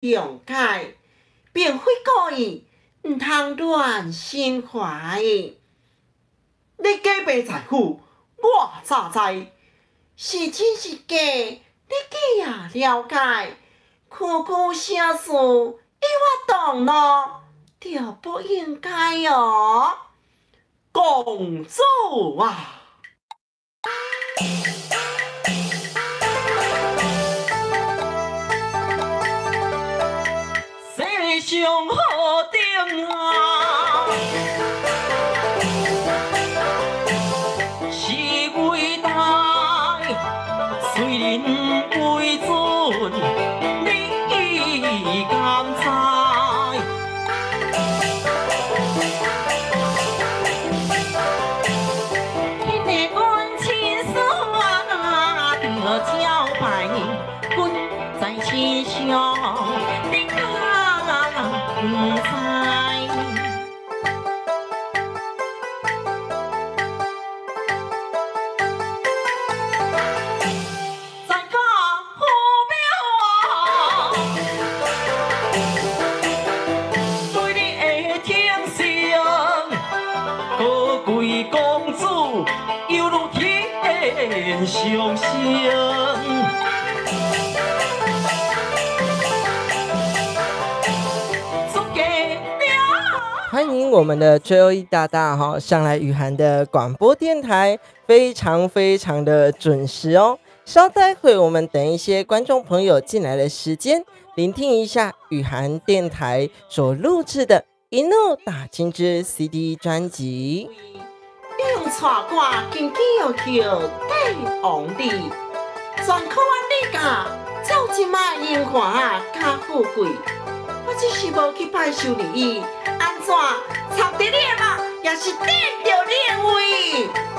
諒解，並非故意，毋通亂心懷。你假爸在府，我早知？是真是假，你計也了解。區區小事，伊我動怒，就不應該哦。公主啊！世上何等啊，是偉大，雖人為尊，你敢知？彼个阮親嫂啊，著招牌君在身上，你敢毋知？在家父庙啊，對你的天性，高貴公主猶如天上星。出嫁了。歡迎我們的 JOE 大大哈上來雨涵的廣播電台，非常非常的準時哦。稍待會，我們等一些觀眾朋友進來的時間，聆聽一下雨涵電台所錄製的《一路打金枝》CD 專輯。用帶我金叫叫帝王里，全靠阮李家，才有這擺榮華佮富貴。我只是無去拜壽離伊，按怎插佇你的肉，也是頂著你的胃。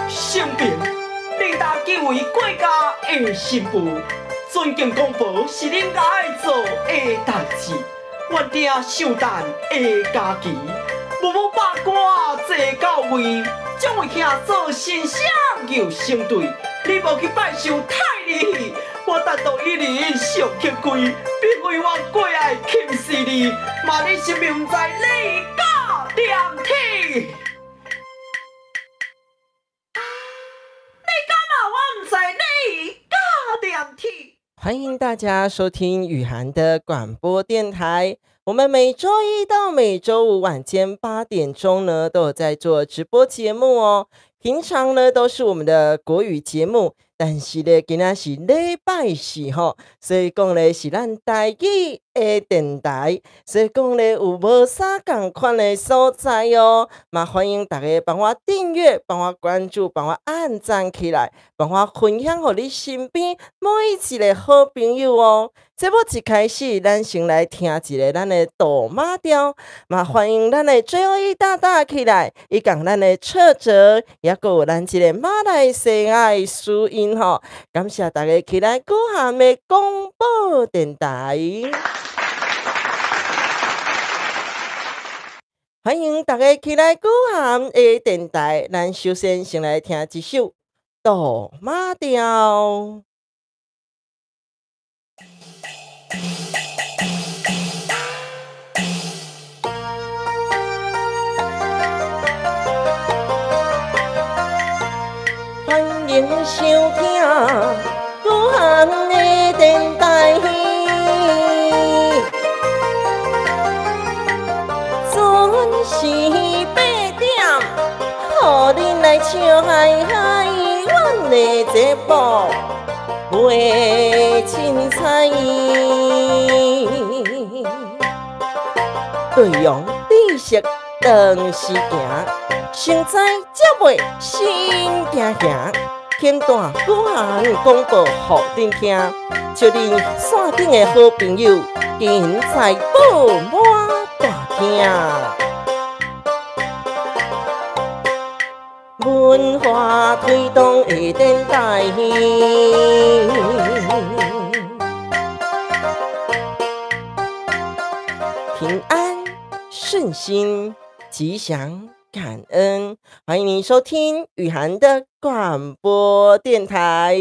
生平，你大敬為國家的新婦，尊敬公婆是恁愛做的代誌。阮爹聖誕的假期，母母把歌坐到位，將位兄做新生又成對。你無去拜壽太你，我等到一日上乞貴，並非我過愛輕視你，嘛你是毋知禮甲廉恥。你感覺我毋知禮甲廉恥？歡迎大家收聽雨涵的廣播電台。我們每週一到每週五晚間8點鐘呢，都有在做直播節目哦。平常呢都是我們的國語節目，但是呢，今仔是禮拜四吼，所以講咧是咱台語的電台，所以講咧有無啥仝款的所在哦。嘛歡迎大家幫我訂閱、幫我關注、幫我按讚起來，幫我分享予你身邊每一個好朋友哦。節目一開始，咱先來聽一个咱的杜馬調，嘛歡迎咱的 JOE 大大起來，伊共咱的挫折，也閣有咱這个馬來西亞的輸音吼。感謝大家起來雨涵的廣播電台，歡迎大家起來雨涵的電台。咱首先先來聽一首杜馬調。歡迎收聽雨涵的電台，準時8點，予恁來笑嗨嗨，阮的節目袂凊彩。對陽知識長時行，成知才袂心驚驚。簡單雨涵廣播予恁聽，祝恁線頂的好朋友精彩報滿大廳。文化推動的電台，平安順心吉祥感恩，歡迎您收聽雨涵的廣播電台。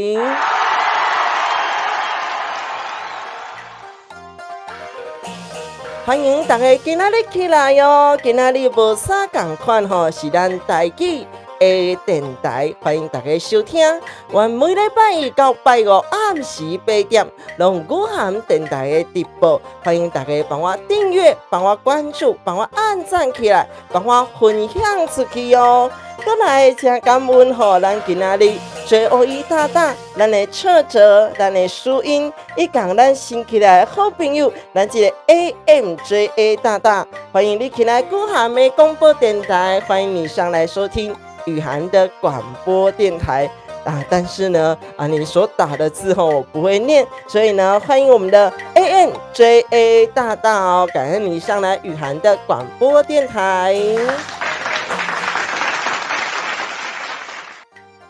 歡迎大家今仔日起來哦！今仔日無啥仝款吼，是咱台語的電台，歡迎大家收聽。阮每禮拜一到拜五暗時8點，攏有雨涵電台的直播，歡迎大家幫我訂閱、幫我關注、幫我按讚起來、幫我分享出去哦。閣來誠感恩吼，咱今仔日 JOE 大大，咱的挫折，咱的輸音，以及咱新起來的好朋友，咱這个 AMJA 大大，歡迎你起來雨涵的廣播電台，歡迎你上來收聽雨涵的廣播電台啊！但是呢，啊，你所打的字吼，我不會念，所以呢，歡迎我們的 AMJA 大大哦，感恩你上來雨涵的廣播電台。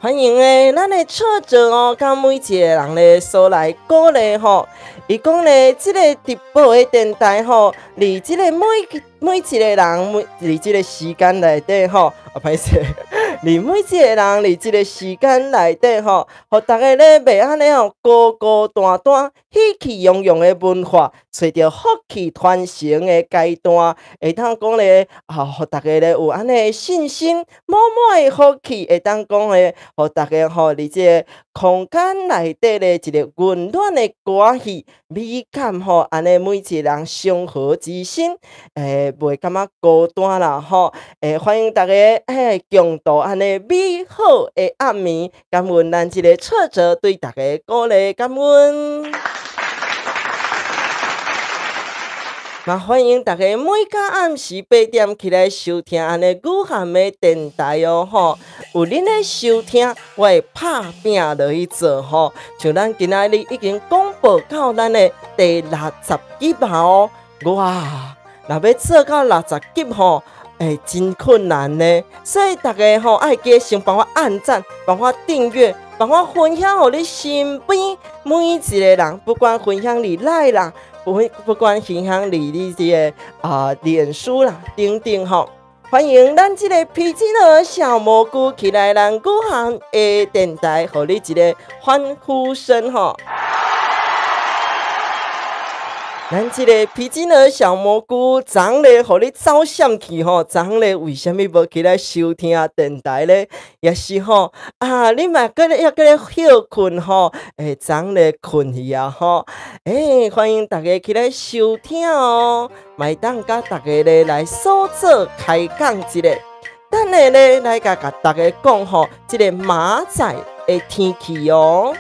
歡迎誒，咱的挫折哦，佮每一个人咧所來鼓勵吼。伊講咧，這个直播的電台吼，佇這个每一個人，每佇這个時間內底吼，啊歹勢，佇每一個人佇這个時間內底吼，予逐家咧袂按呢吼孤孤單單、喜氣洋洋的文化，揣著福氣傳承的階段，會當講咧，啊，予逐家咧有按呢信心，滿滿的福氣，會當講咧，予逐家吼佇這个空間內底咧一个溫暖的歌戲美感吼，按呢每一个人祥和之心，袂感覺孤單啦吼。歡迎大家共度按呢美好的暗暝，感恩咱這个挫折對大家的鼓勵，感恩。嘛，歡迎大家每工暗時8點起來收聽按呢雨涵的電台哦吼。有恁咧收聽，我會拍拚落去做吼。像咱今仔日已經廣播到咱的第60集啊哦，哇！若欲做到60集吼，真困難呢。所以大家吼愛記得先幫我按讚，幫我訂閱，幫我分享予你身邊每一個人，不管分享你來啦。不管分享你這个啊臉書啦等等吼，歡迎咱這个皮筋兒小蘑菇起來，咱雨涵的電台，予你一个歡呼聲吼。咱這个皮筋兒小蘑菇，昨昏咧，予你走閃去吼？昨昏咧，為啥物無起來收聽電台咧？也是吼啊，你嘛閣咧猶閣咧歇睏吼？昨昏咧睏去啊吼！歡迎大家起來收聽哦，嘛會當佮大家咧來所做開講一下。等下咧來共大家講吼，這个馬仔的天氣哦。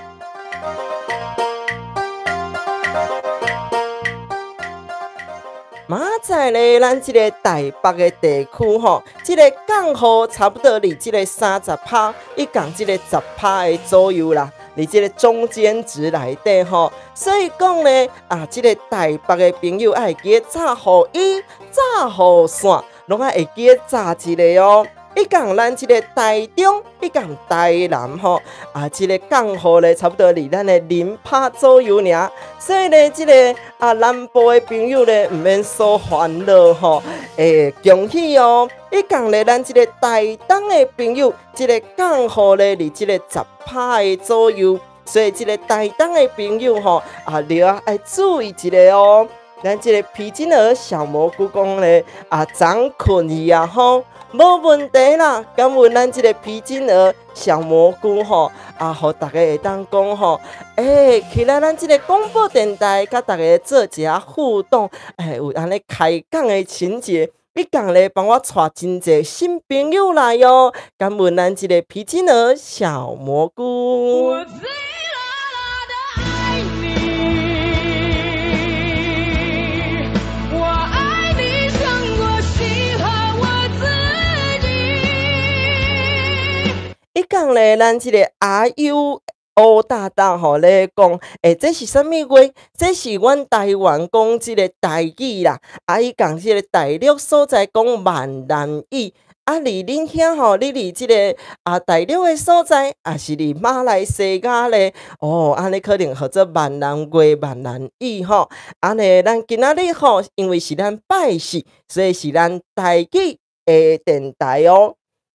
馬仔咧，咱這个台北的地區吼，這个降雨差不多佇這个30%，以共這个10%的左右啦，佇這个中間值內底吼。所以講咧，啊，這个台北的朋友愛記得紮雨衣、紮雨傘，攏愛會記得紮一个哦。以共咱這个台中，以共台南吼，啊，這个降雨咧，差不多佇咱的0%左右爾。所以咧，這个啊南部的朋友咧，毋免所煩惱吼，恭喜哦！以共咧，咱這个台東的朋友，這个降雨咧，佇這个10%的左右，所以這个台東的朋友吼，啊，你要愛注意一下哦。咱這个皮筋兒小蘑菇講咧，啊，昨睏去啊吼。無問題啦，感恩咱這个皮筋兒小蘑菇吼，啊，予大家會當講吼，起來咱這个廣播電台，佮大家做一下互動，有按呢開講的情節，你共咧幫我帶真濟新朋友來哦，感恩咱這个皮筋兒小蘑菇。伊講咧，咱這个 RUO 大大吼咧講，這是啥物話？這是阮台灣講這个台語啦。啊，伊講這个大陸所在講閩南語。啊，佇恁遐吼，你佇這个啊大陸的所在，也是佇馬來西亞咧？哦，按呢可能號做閩南話、閩南語吼。按呢，咱今仔日吼，因為是咱拜四，所以是咱台語的電台哦。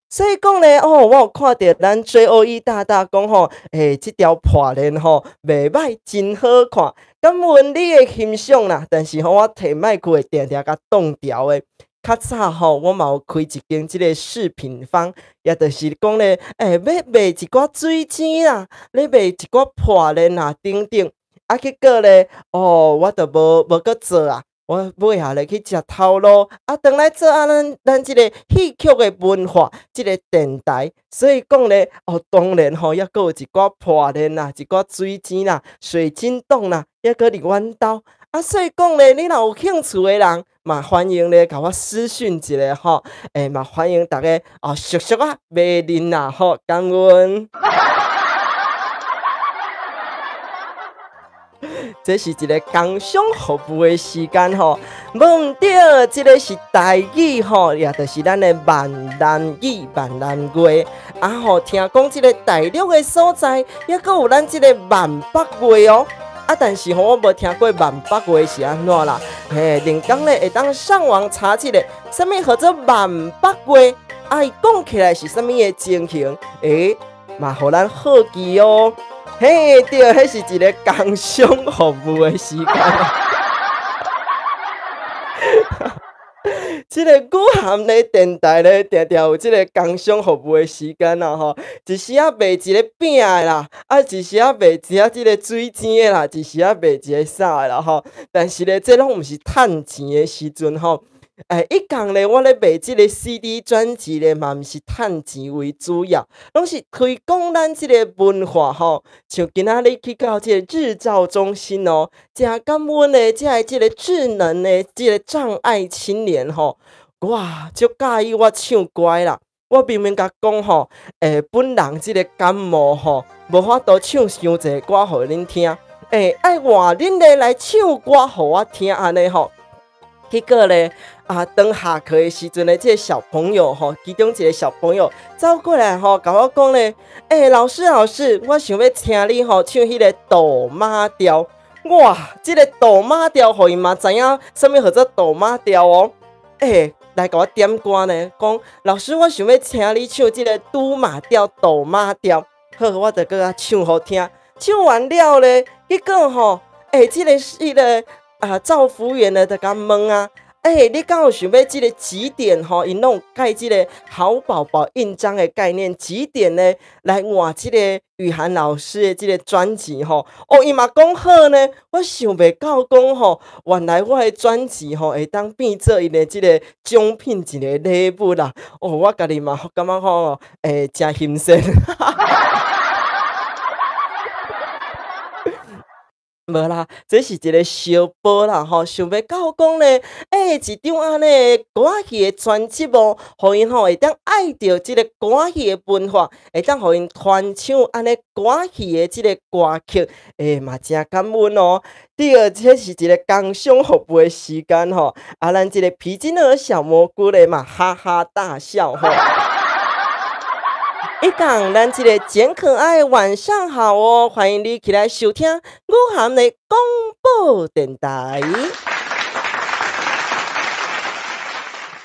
所以講咧，哦，我有看著咱 JOE 大大講吼，欸，這條破鏈吼袂䆀，真好看。感恩你的欣賞啦，但是吼，我提麥克會定定共擋掉的。較早吼，我嘛有開一間這個飾品坊，也就是講咧，欸，欲賣一寡水晶啦，咧賣一寡破鏈啦等等。啊，結果咧，哦，我就無閣做啊。我尾仔咧去食頭路，啊，轉來做啊，咱這個戲曲的文化，這個電台，所以講咧，哦，當然吼，猶閣有一寡破鏈啦，一寡水晶啦、水晶洞啦，猶閣佇阮兜。啊，所以講咧，你若有興趣的人，嘛歡迎咧，共我私訊一下吼，欸，嘛歡迎逐家哦，俗俗仔買恁啦吼，感恩。這是一個工商服務的時間吼，無毋對，這個是台語吼，也就是咱的閩南語、閩南話。啊吼，聽講這個大陸的所在，猶閣有咱這個閩北話哦。啊，但是吼，我無聽過閩北話是按怎啦。嘿，連講咧會當上網查一下，啥物號做閩北話？啊，伊講起來是啥物的情形？欸，嘛，予咱好奇哦。嘿，對，彼是一個工商服務的時間。這個雨涵的電台咧，定定有這個工商服務的時間啦吼。一時仔賣一個餅的啦，啊，一時仔賣一下這個水晶的啦，一時仔賣一個啥的啦吼。但是咧，這攏毋是趁錢的時陣吼。欸，一共咧，我咧賣這個 CD 專輯咧，嘛毋是趁錢為主要，攏是推廣咱這個文化吼。像今仔日去到這個日照中心哦，誠感恩的，這个這個智能的這個障礙青年吼，哇，足佮意我唱歌啦。我明明共講吼，欸，本人這個感冒吼，無法度唱傷濟歌予恁聽，欸，愛換恁咧來唱歌予我聽按呢吼。結果咧，啊，當下課的時陣咧，這個小朋友吼，其中一個小朋友走過來吼，共我講咧，欸，老師老師，我想欲聽你吼唱彼個哆媽調。哇，這個哆媽調，予伊嘛知影啥物號做哆媽調哦。欸，來共我點歌呢，講老師，我想欲聽你唱這個拄馬調、哆媽調。好，我就閣唱予聽。唱完了咧，結果吼，欸，這個是彼個。啊，照服員呢，就共問啊，欸，你敢有想欲這個幾點吼？𪜶攏有蓋這個好寶寶印章的概念，幾點呢？來換這個雨涵老師的這個專輯吼？哦，伊嘛講好呢，我想袂到講吼，原來我的專輯吼會當變做𪜶的這個獎品一個禮物啦！哦，我家己嘛感覺吼，欸，誠欣羨。無啦，這是一個小寶啦吼，想欲到講咧，欸，一張按呢歌仔戲的專輯哦，予𪜶吼會當愛著這個歌仔戲的文化，會當予𪜶傳唱按呢歌仔戲的這個歌曲，欸，嘛誠感恩哦。第二，這是一個工商服務的時間吼，啊，咱這個皮筋兒小蘑菇咧嘛，哈哈大笑吼。一講咱這個簡可愛，晚上好哦，歡迎你起來收聽雨涵的廣播電台。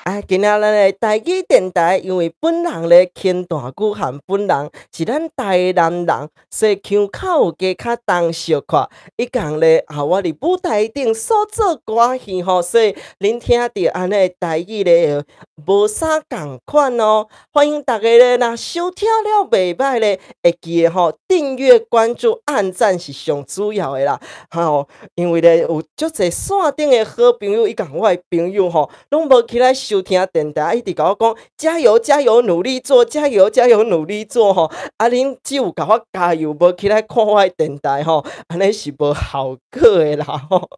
啊，今仔咱的台語電台，因為本人咧輕大雨涵本人是咱台南人，所以腔口有加較重小可。伊講咧，啊，我佇舞台頂所做歌戲吼，所以恁聽著按呢台語咧無啥仝款哦。歡迎大家咧，若收聽了袂䆀咧，會記得吼訂閱、關注、按讚是上主要的啦。吼，因為咧有足濟線頂的好朋友，伊共我的朋友吼，攏無起來收聽電台，一直共我講加油加油努力做，加油加油努力做吼。啊，恁只有共我加油，無起來看我的電台吼，按呢是無效果的啦吼。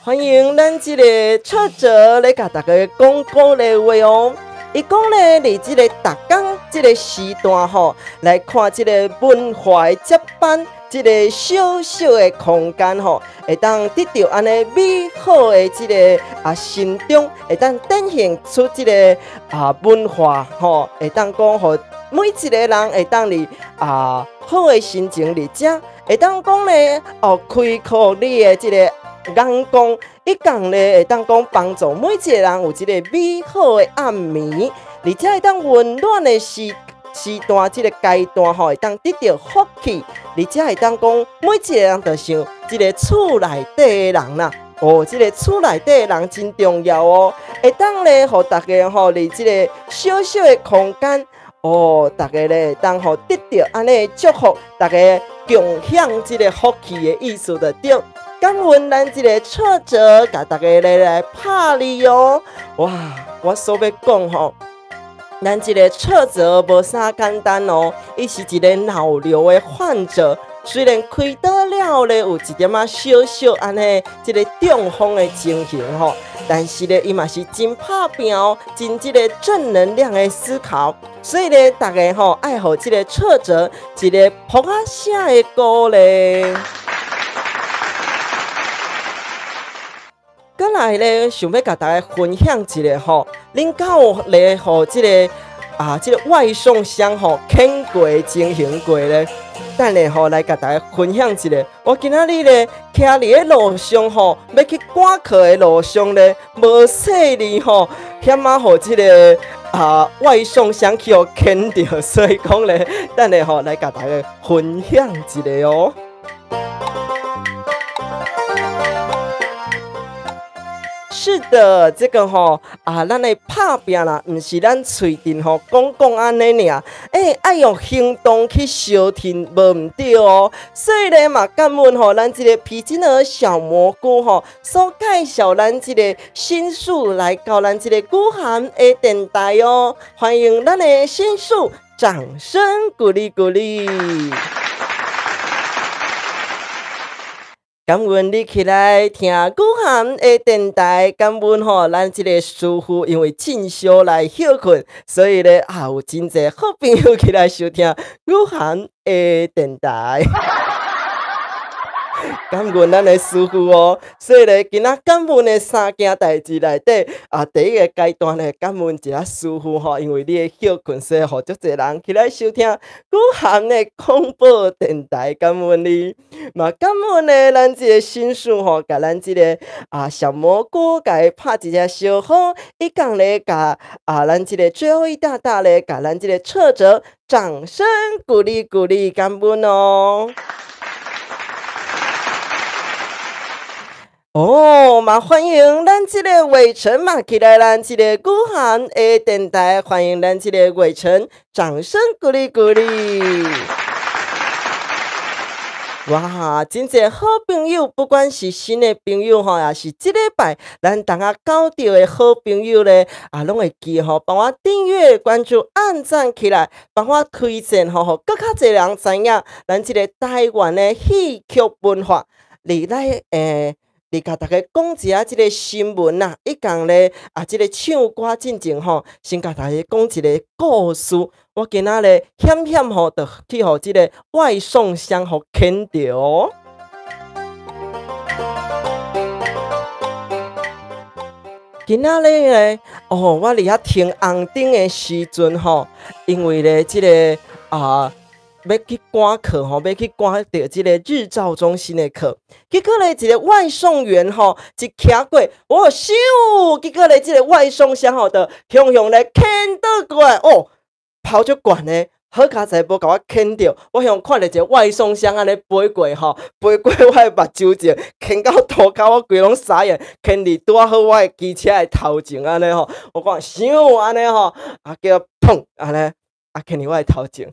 歡迎咱這個車哲來共大家講鼓勵話哦。伊講咧，佇這個逐工這個時段吼，來看這個文化的接班，這個小小的空間吼，會當得著按呢美好的這個啊心中，會當展現出這個啊文化吼，會當講予每一個人會當佇啊好的心情佇遮，會當講咧哦，開闊你的這個。眼光，一共咧會當講幫助每一個人有一個美好的暗暝，而且會當溫暖的時時段，這個階段吼會當得著福氣，而且會當講每一個人就像這个厝內底的人啦。哦，這个厝內底的人真重要哦，會當咧，予大家吼佇這个小小的空間，哦，大家咧會當予得著按呢祝福，大家共享這个福氣的意思就對。感恩咱這个挫折，共大家咧來拍你哦。哇，我所欲講吼，咱這个挫折無啥簡單哦，伊是一个腦瘤的患者。雖然開刀了咧，有一點仔小小按呢，這个中風的情形吼，但是咧，伊嘛是真拍拚哦，真這个正能量的思考。所以咧，大家吼愛予這个挫折一个噗仔聲的鼓勵。閣來咧，想欲共大家分享一个吼，恁敢有咧予這个啊，這个外送箱吼牽過的情形過咧？等下吼來共大家分享一下，我今仔日咧徛佇咧路上吼，欲去趕課的路上咧，無細膩吼，險仔予這个啊外送箱去予牽著，所以講咧，等下吼來共大家分享一下哦。是的，這个吼啊，咱的拍拚啦，毋是咱喙唇吼講講按呢爾，欸，愛用行動去相挺，無毋對哦。所以咧嘛，感恩吼，咱這个皮筋兒小蘑菇吼，所介紹咱這个新書來到咱這個雨涵的電台哦，歡迎咱的新書，掌聲鼓勵鼓勵。感恩你起來聽雨涵的電台，感恩吼咱這個師傅因為進修來歇睏，所以咧啊有真濟好朋友起來收聽雨涵的電台。感恩咱的師傅哦，所以咧，今仔感恩的三件代誌內底啊，第一个階段咧，感恩一下師傅吼，因為你的歇睏，所以予足濟人起來收聽雨涵的廣播電台，感恩你。嘛感恩咧，咱這个新師吼，共咱這个啊小蘑菇，共伊拍一个招呼，伊講咧，共啊咱這个最後一大大咧，共咱這个挫折，掌聲鼓勵鼓勵，感恩哦。哦，嘛歡迎咱這個偉成嘛起來，咱這個雨涵的電台，歡迎咱這個偉成，掌聲鼓勵鼓勵。哇，真濟好朋友，不管是新的朋友吼，也是這禮拜咱同仔交著的好朋友咧，啊，攏會記吼，幫我訂閱、關注、按讚起來，幫我推薦吼，予閣較濟人知影咱這個台灣的戲曲文化。你來欸，佇共大家講一下這个新聞啦，一共咧啊，這个唱歌進前吼，先共大家講一个故事。我今仔日險險吼，就去予這个外送箱予牽著哦。今仔日咧，哦，我佇遐停紅燈的時陣吼，因為咧這个啊。欲去趕課吼，欲去趕著這個日照中心的課，結果咧一个外送員吼，一騎過，我咻！結果咧這个外送箱吼，就雄雄咧牽倒過來，哦，拋足懸的，好佳哉無共我牽著，我向看著一个外送箱按呢飛過吼，飛過我的目睭前，牽到塗跤，我規攏傻眼，牽佇拄仔好我的機車的頭前按呢吼，我講咻按呢吼，啊叫砰按呢，啊牽佇我的頭前。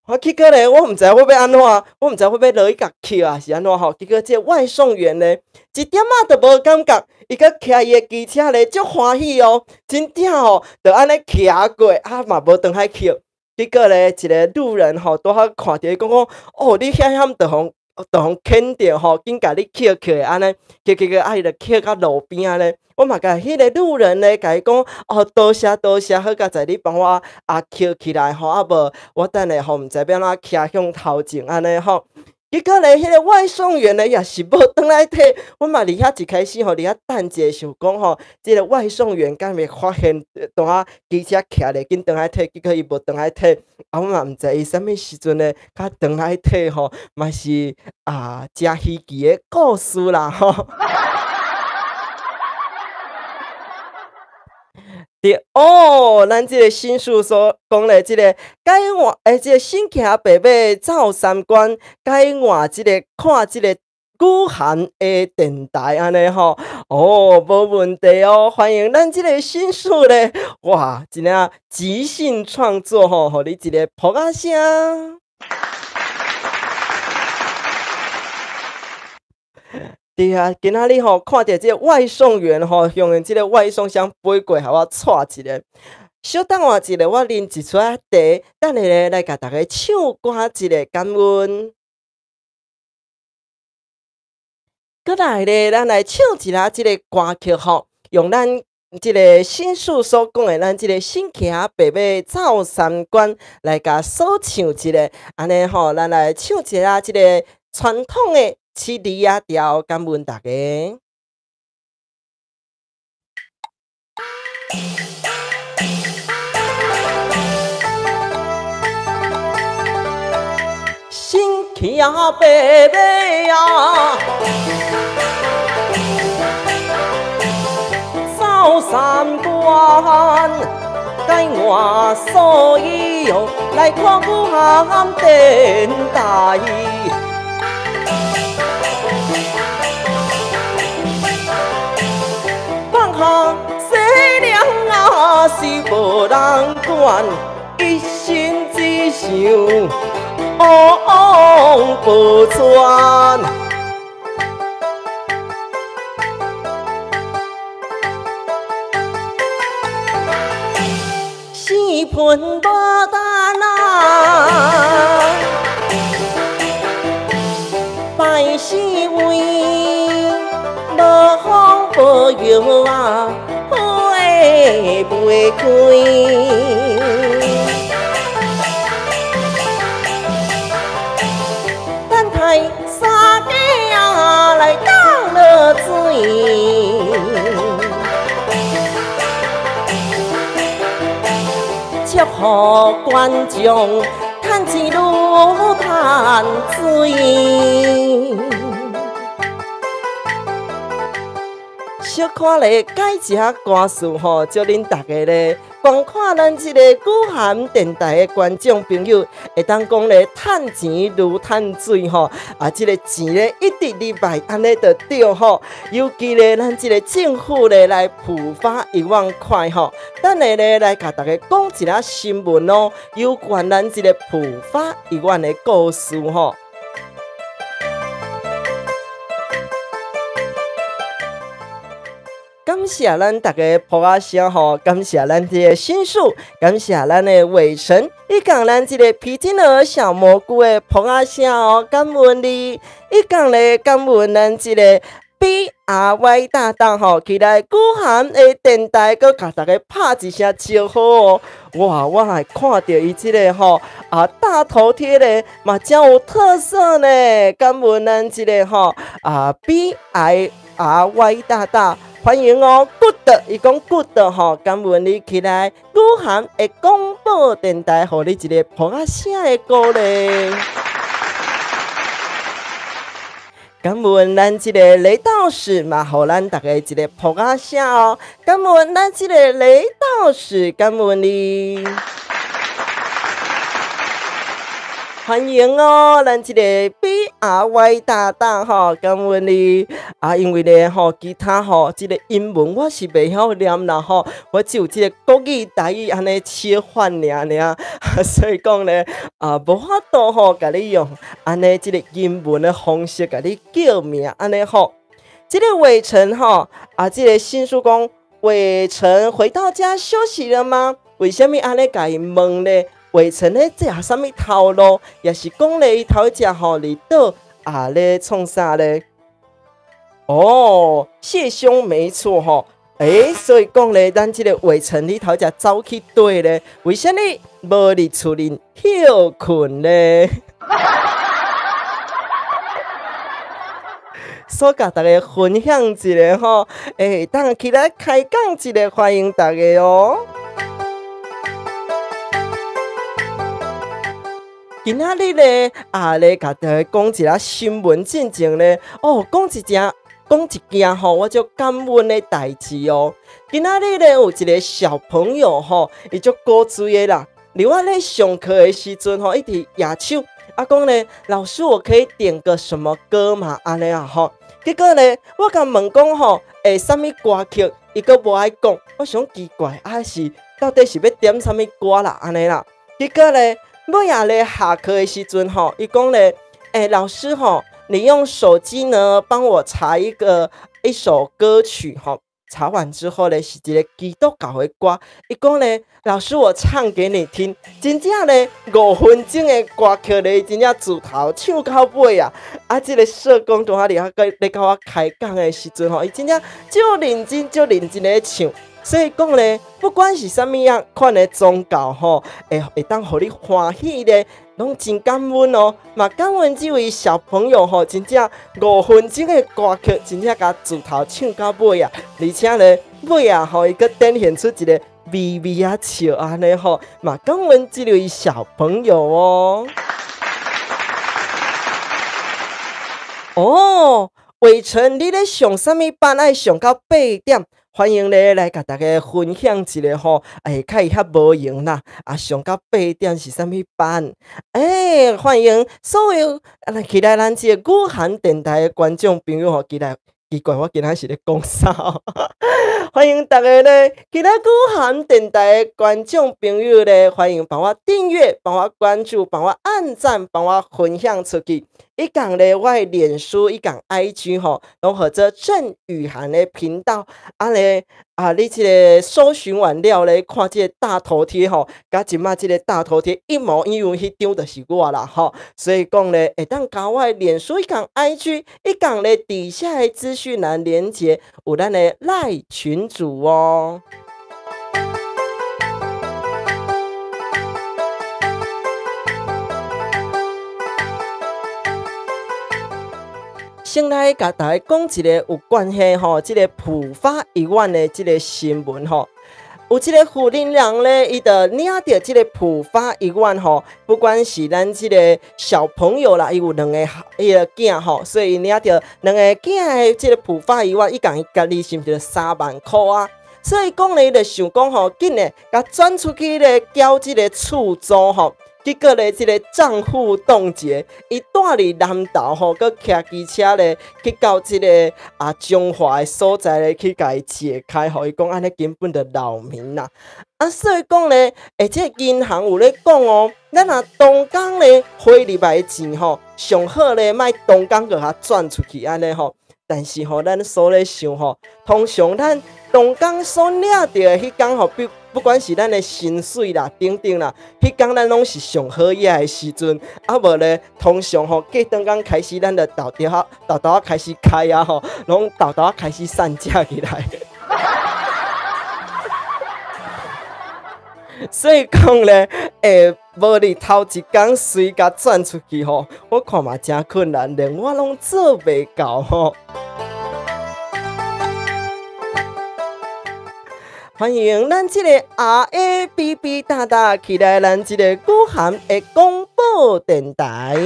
我結果咧，我毋知我欲按怎，我毋知我欲落去共抾啊，是按怎吼？結果這個外送員咧，一點仔都無感覺，伊閣騎伊的機車咧，足歡喜哦，真正吼，就按呢騎過，啊嘛無轉來抾。結果咧，一个路人吼，拄好看著伊講講，哦，你險險就予就予牽著吼，緊共你抾起來按呢，抾抾抾，啊伊就抾到路邊按呢。我嘛共彼个路人咧，共伊講，哦，多謝多謝，好佳哉你幫我啊抾起來吼，啊無我等下吼毋知欲按怎騎向頭前按呢吼。結果咧，彼个外送員咧也是無轉來提，我嘛佇遐一開始吼，佇遐等者想講吼，這个外送員敢會發現當我機車徛咧，緊轉來提，結果伊無轉來提，啊，我嘛毋知伊啥物時陣咧，較轉來提吼，嘛是啊，誠稀奇的故事啦吼。對哦，咱這个新書所講的這个改換，這个新騎白馬走三關，改換這个看這个雨涵的電台按呢吼，哦，無問題哦，歡迎咱這個新書咧，哇，真正即興創作吼，予你一個噗仔聲。對啊，今仔日吼看著這個外送員吼，用這個外送箱飛過，予我掣一下。小等我一下，我啉一撮茶，等下咧來共大家唱歌一下，感恩。閣來咧，咱來唱一下這個歌曲吼，用咱這個新書所講的，咱這個新騎白馬走三關來共所唱一下，按呢吼，咱來唱一下這個傳統的七里仔調，感恩大家。新骑白马啊，走三關，改换素衣哦，來看雨涵電台。放下世娘啊，是無人管，一心只想王宝釧。四分無等啊，拜四位，無風無雨啊，花袂開。等待三更啊來倒落水。祝福觀眾趁錢愈趁水。小可咧改一下歌詞吼，祝恁大家咧觀看咱這个雨涵電台的觀眾朋友，會當講咧趁錢如趁水吼，啊，這个錢咧一直入來，按呢就對吼。尤其咧，咱這个政府咧來普發1萬塊吼，等下咧來共大家講一下新聞哦，有關咱這个普發1萬的故事吼。感謝咱大家噗仔聲吼，感謝咱這个新樹，感謝咱的偉成，以及咱這个皮筋兒小蘑菇的噗仔聲哦，感恩你，以及咧感恩咱這个 BRY 大大吼，起來雨涵的電台，閣共大家拍一聲招呼哦。哇，我還看著伊這个吼啊大頭貼咧，嘛真有特色呢。感恩咱這个吼啊 BIRY 大大。歡迎哦，good，伊講 good 吼，感恩你起來雨涵的廣播電台，予你一个噗仔聲的鼓勵。感恩咱這个雷道士嘛，予咱大家一个噗仔聲哦。感恩咱這个雷道士，感恩你。歡迎哦，咱這个 BRY 大大吼，感恩你啊！因為咧吼，其他吼，這个英文我是袂曉念啦吼，我只有這个國語、台語按呢切換爾爾，所以講咧啊，無法度吼，共你用按呢這个英文的方式共你叫名按呢吼。這个偉成吼啊，這个新書講偉成回到家休息了嗎？為啥物按呢共伊問咧？偉成咧食啥物頭路，也是講咧伊頭一隻吼佇倒啊咧創啥咧？哦，謝兄沒錯吼，所以講咧，咱這個偉成你頭一隻走去佗咧？為啥物無佇厝裡歇睏咧？所共大家分享一下吼，當起來開講一下，歡迎大家哦。今仔日咧，啊咧，共大家講一下新聞進前咧，哦，講一件講一件吼，我足感恩的代誌哦。今仔日咧有一個小朋友吼，伊足古錐的啦。佇我咧上課的時陣吼，一直舉手，啊講咧，老師我可以點個什麼歌嗎？按呢啊吼。結果咧，我共問講吼，欸，啥物歌曲，伊閣無愛講。我想奇怪，啊是到底是欲點啥物歌啦？按呢啦。結果咧，尾仔咧下課的時陣吼，伊講咧，欸，老師吼，你用手機呢幫我查一首歌曲吼。查完之後咧，是一個基督教的歌。伊講咧，老師我唱給你聽。真正咧，5分鐘的歌曲咧，真正自頭唱到尾啊！啊，這個社工拄仔佇遐咧佮我開講的時陣吼，伊真正足認真、足認真咧唱。所以講咧，不管是啥物樣款的宗教吼，會當予你歡喜咧，攏真感恩哦。嘛感恩這位小朋友吼，真正5分鐘的歌曲，真正共自頭唱到尾啊！而且咧，尾啊吼，伊閣展現出一個微微仔笑按呢吼，嘛感恩這位小朋友哦。哦，偉成，你咧上啥物班？愛上到8點？歡迎咧來共大家分享一下吼，欸，較會較無閒啦，啊，上到8點是啥物班？欸，歡迎所有起來咱這個雨涵電台的觀眾朋友吼，起來，奇怪，我今仔是咧講啥？歡迎大家咧，起來雨涵電台的觀眾朋友咧，歡迎幫我訂閱，幫我關注，幫我按讚，幫我分享出去。伊講咧，我的臉書，伊講 IG 吼，攏號做鄭雨涵的頻道。啊咧，啊，你這個搜尋完了咧，看這個大頭貼吼，佮這擺這個大頭貼一模一樣，彼張就是我啦吼。所以講咧，會當加我的臉書，伊講 IG，伊講咧底下的資訊欄連結有咱的 LINE 群組哦。先來共大家講一個有關係吼，這個浦發醫院的這個新聞吼，有這個婦人人咧，伊就領著這個浦發醫院吼，不管是咱這個小朋友啦，伊有兩個彼个囝吼，所以伊領著兩個囝的這個浦發醫院，伊共伊家己是毋是3萬箍啊？所以講咧，伊就想講吼，緊咧，共轉出去咧，繳這個厝租吼。結果咧，這個帳戶凍結，伊住佇南投吼，閣騎機車咧去到這個啊彰化的所在咧去共伊解開吼，伊講按呢根本就擾民啦。啊，所以講咧，欸，這個銀行有咧講哦，咱若當工咧匯入來的錢吼，上好咧莫當工閣共轉出去按呢吼。但是吼，咱所咧想吼，通常咱當工所領著的彼工吼，比不管是咱的薪水啦，等等啦，彼工咱攏是上好額的時陣，啊無咧，通常吼過轉工開始，咱就豆豆仔豆豆仔開始開啊吼，攏豆豆仔開始散食起來。所以講咧，欸，無你頭一工隨共轉出去吼，我看嘛誠困難，連我攏做袂到吼。歡迎咱這個 R A B B 大大起來，咱這個雨涵的廣播電台。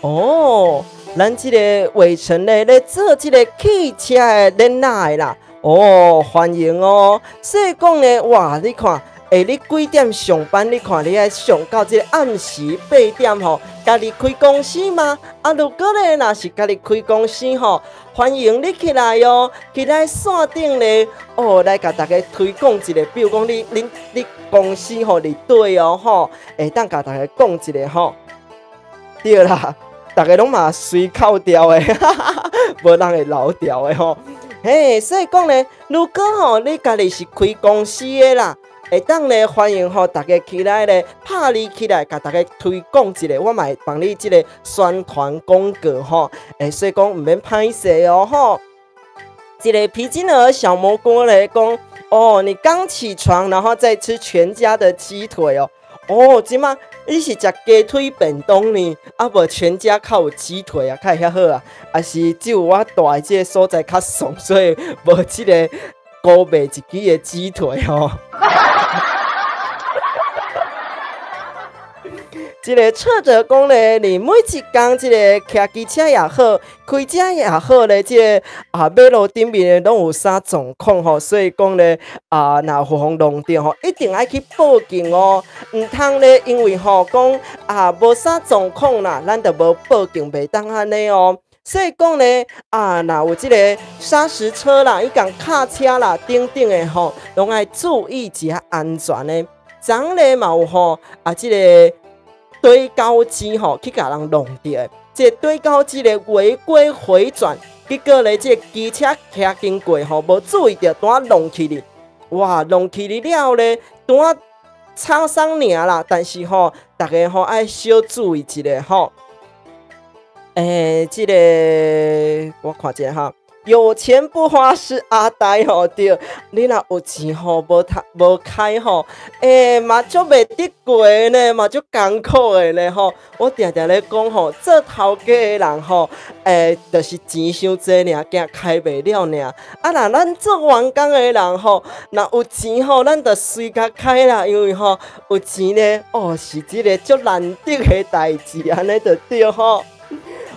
哦，咱這個偉成咧咧做這個汽車的囡仔的啦。哦，歡迎哦。所以講咧，哇，你看，欸，你幾點上班？你看你愛上到這個暗時8點吼，家己開公司嗎？啊，如果咧若是家己開公司吼，歡迎你起來哦，起來線頂咧，哦，來共大家推廣一下，比如講你公司吼佇佗哦吼，會當共大家講一下吼。對啦，大家攏嘛隨口調的，無人會漏掉的吼。嘿，所以講咧，如果吼你家己是開公司的啦，會當咧歡迎吼大家起來咧，拍你起來，共大家推廣一下，我嘛會幫你這個宣傳廣告吼。欸，所以講毋免歹勢哦吼。這個皮筋兒小蘑菇咧講，哦，你剛起床，然後再吃全家的雞腿哦。哦，這馬你是食雞腿便當呢？啊，無全家較有雞腿啊，較會遐好啊。還是只有我住的這個所在較爽，所以無這個高賣一支的雞腿吼。這个車哲講咧，你每一工這个騎機車也好，開車也好咧，這个啊馬路頂面咧攏有啥狀況吼，所以講咧啊，若有予人弄著吼，一定愛去報警哦，毋通咧，因為吼講啊無啥狀況啦，咱就無報警，袂當按呢哦。所以講咧啊，若有這个砂石車啦，伊共卡車啦等等的吼，攏愛注意一下安全的。昨昏咧嘛有吼啊，這个堆高機吼去共人弄著，這個堆高機咧違規回轉，結果咧這個機車騎經過吼，無注意著，拄仔弄去哩，哇，弄去哩了咧，拄仔擦傷爾啦，但是吼，逐家吼愛小注意一下吼。這个我看一下哈，有錢不花是阿呆吼，對，你若有錢吼，無讀無開吼，嘛足袂得過呢，嘛足艱苦的呢吼。我定定咧講吼，做頭家的人吼，就是錢傷濟爾，驚開袂了爾。啊，若咱做員工的人吼，若有錢吼，咱就隨共開啦，因為吼有錢呢，哦，是這个足難得的代誌，按呢就對吼。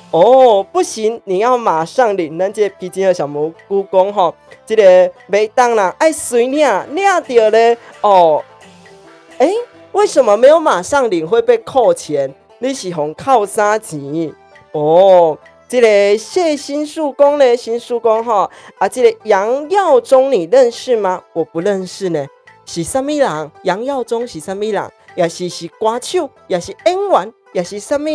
哦，不行，你要馬上領。咱這個基金的小蘑菇講吼，這个袂當啦，愛隨領，領著咧。哦，為什麼沒有馬上領會被扣錢？你是予扣啥錢？哦，這个謝新樹公咧，新樹公吼，啊，這个楊耀宗你認識嗎？我不認識呢，是啥物人？楊耀宗是啥物人？也是是歌手，也是演員，也是啥物？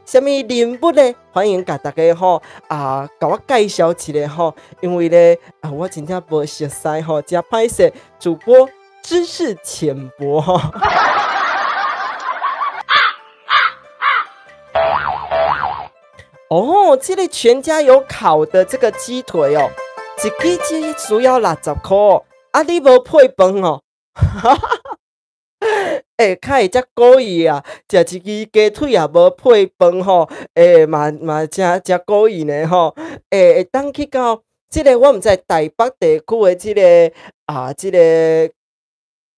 啥物人物咧？歡迎共大家吼啊，共我介紹一下吼，因為咧啊，我真正無熟似吼，真歹勢，主播知識淺薄吼。哦，這个全家有烤的這個雞腿哦，一支只需要60塊，啊，你無配飯哦？較會遮古意啊！食一支雞腿也無配飯吼，嘛嘛誠誠古意呢吼。會當去到這个我毋知台北地區的這个啊，這个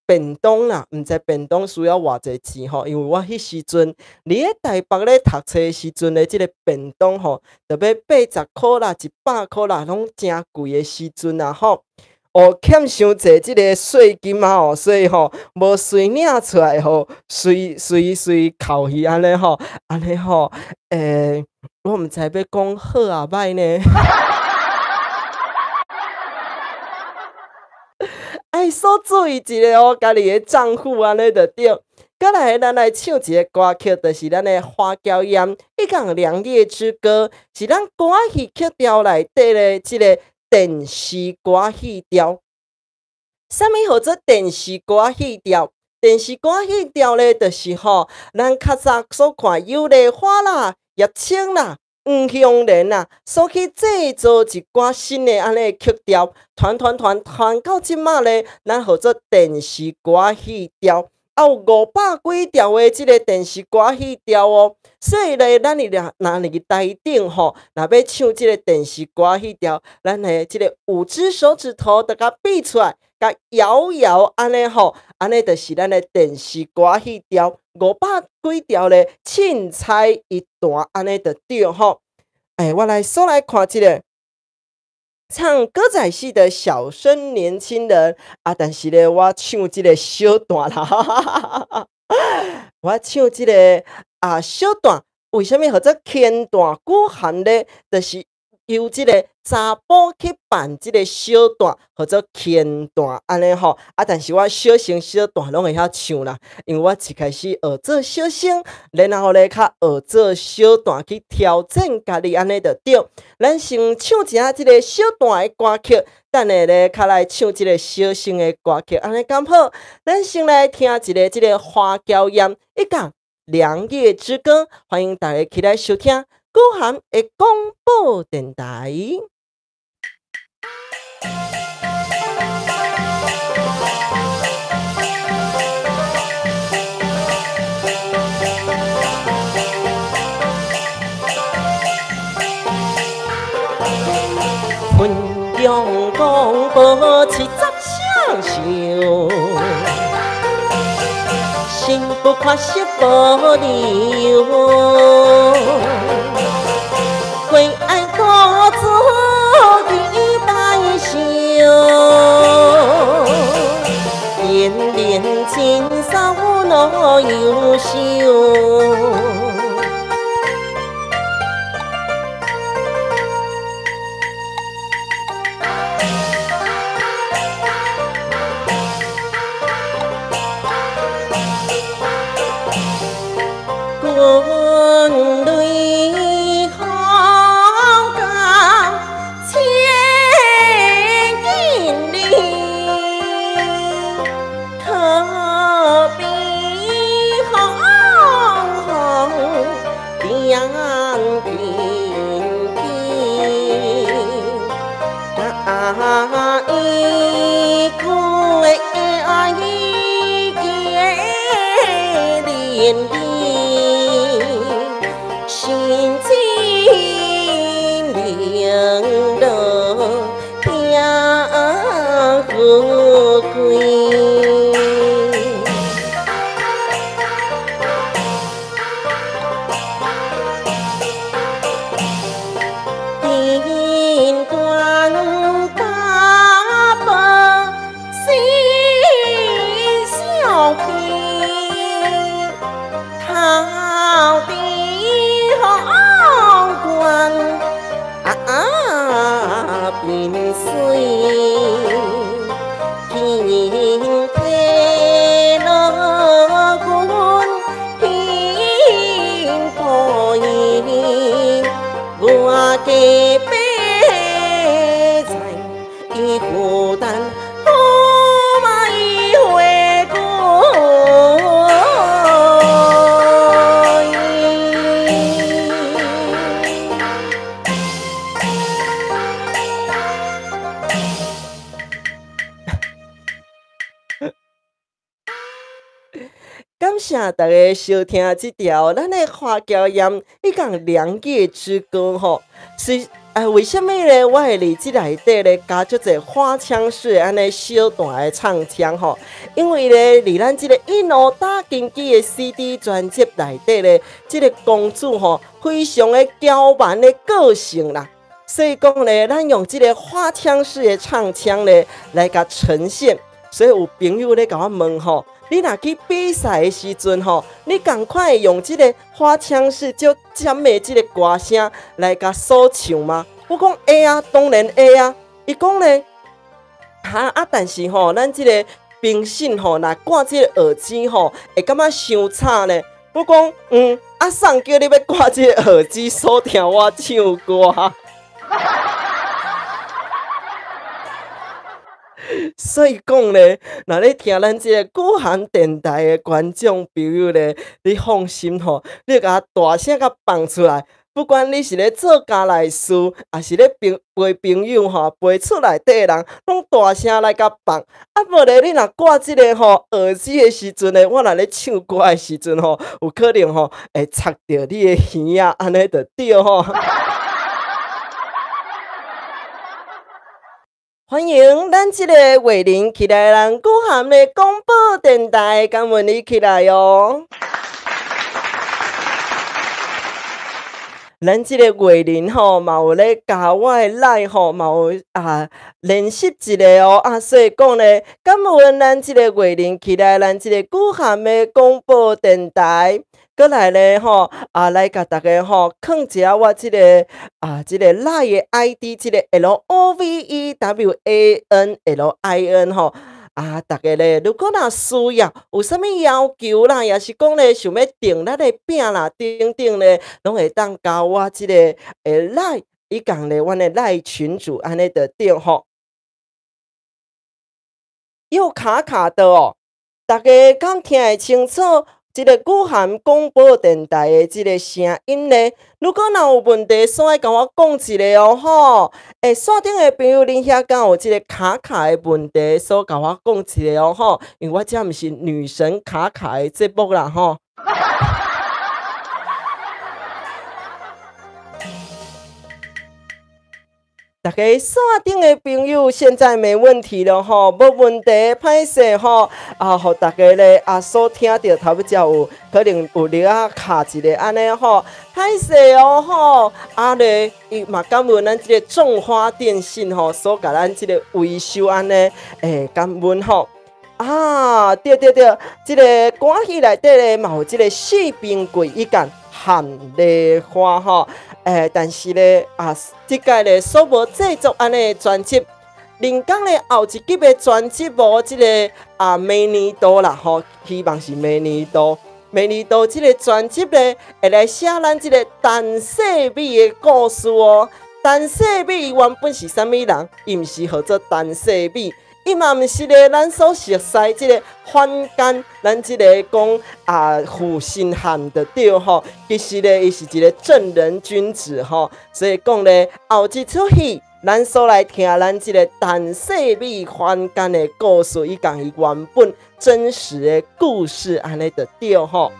便當啦，毋知便當需要偌濟錢吼，因為我彼時陣佇咧台北咧讀冊的時陣咧，這个便當吼，特別80箍啦、100箍啦，攏誠貴的時陣啊吼。哦，欠傷濟這个稅金啊吼，所以吼無隨領出來吼，隨隨隨扣去按呢吼，按呢吼，我毋知欲講好啊歹呢。愛少注意一下哦，家己的帳戶按呢就對。過來，咱來唱一个歌曲，就是咱的花嬌艷，伊講《良夜之歌》，是咱歌仔戲曲調內底的這个電視歌戲調。啥物號做電視歌戲調？電視歌戲調咧，就是吼，咱較早所看尤麗花啦、葉青啦、黃香蓮啦，所去製作一寡新的按呢曲調，傳傳傳傳到這馬咧，咱號做電視歌戲調。啊，有500幾條的這个電視歌戲調哦，所以咧，咱佇若佇台頂吼，若欲唱這个電視歌戲調，咱的這个5隻手指頭就共比出來，共搖搖按呢吼，按呢就是咱的電視歌戲調，500幾條咧，凊彩一段按呢就對吼。我來煞來看這个。唱歌仔戲的小生年輕人啊，但是咧，我唱這个小段啦，我唱這个啊小段，為啥物號做乾旦古涵咧？就是由這个查埔去扮這个小段，號做乾旦按呢吼。啊，但是我小生小段攏會曉唱啦，因為我一開始學做小生，然後咧較學做小段去挑戰家己按呢就對。咱先唱一下這个小段的歌曲，等下咧較來唱這个小生的歌曲，按呢敢好？咱先來聽一个這个花嬌艷，伊講《良夜之歌》，歡迎大家起來收聽。古涵的廣播電台。汾陽廣播70双袖，新無看色無理由，過愛獨自己代受，連連真捎路憂愁。君淚紅甲千金里，可比紅紅兩金金，啊伊句愛結連理。心情零落聽富貴，天關大寶心相片，頭頂皇冠鬢水，天體老君天保佑，我家白菜伊負擔好買回歸。感謝大家收聽這條咱的花嬌艷，伊講良夜之歌吼，是啊，為啥物咧？我會佇這內底咧加足濟花腔式按呢小段的唱腔吼？因為咧，佇咱這個一路打根基的 CD 專輯內底咧，這個公主吼非常的嬌蠻的個性啦，所以講咧，咱用這個花腔式的唱腔咧來共呈現。所以有朋友咧共我問吼，你若去比賽的時陣吼，你仝款會用這個花腔式足尖的這個歌聲來共所唱嗎？我講會啊，當然會啊。伊講咧，哈啊，但是吼，咱這個評審吼，若掛這個耳機吼，會感覺傷吵呢。我講啊，誰叫你欲掛這個耳機所聽我唱歌？所以講咧，若你聽咱這個古涵電台的觀眾朋友咧，你放心吼，你共大聲共放出來，不管你是咧做家內事，抑是咧陪陪朋友吼，陪厝內底的人，攏大聲來共放。啊，無咧，你若掛這個吼耳機的時陣咧，我若咧唱歌的時陣吼，有可能吼會插著你的耳仔，按呢就對吼。歡迎咱這個偉林起來，咱古涵的廣播電台，感恩你起來哦。咱這個偉林吼，嘛有咧加我的 LINE 吼，嘛有啊練習一下哦。啊，所以講咧，感恩咱這個偉林起來，咱這個古涵的廣播電台。閣來咧吼，啊，來共大家吼，囥一下我這個啊，這個 LINE 的 ID，這個 LOVEWANLIN 吼，啊，大家咧，如果若需要有啥物要求啦，抑是講咧想欲訂咱的餅啦，等等咧，攏會當加我這個LINE，以及咧，阮的 LINE 群組按呢就對吼。又卡卡的哦，大家敢聽會清楚？這個古涵廣播電台的這個聲音咧，如果若有問題，煞愛共我講一下哦吼。欸，線頂的朋友，恁遐敢有這個卡卡的問題，煞共我講一下哦吼。因為我這毋是女神卡卡的節目啦吼。大家線頂的朋友現在沒問題了吼，無問題，歹勢吼啊，予大家咧啊所聽著頭尾才有可能有咧啊卡一下按呢吼，歹勢哦吼，啊咧伊嘛感恩咱這個眾花電信吼所共咱這個維修按呢，感恩吼。啊，對對對，這個歌戲內底咧嘛有這個四平櫃以及韓麗花吼。但是咧啊，這屆咧所無製作按呢專輯，林剛咧後一集的專輯無這個啊明年度啦吼，希望是明年度，明年度這個專輯咧會來寫咱這個陳世美的故事哦。陳世美原本是啥物人？伊毋是號做陳世美。伊嘛毋是咧，咱所熟悉這個反間，咱這個講啊負心漢就對吼。其實咧，伊是一個正人君子吼，所以講咧後一齣戲，咱所來聽咱這個陳世美凡間的故事，伊共伊原本真實的故事按呢就對吼。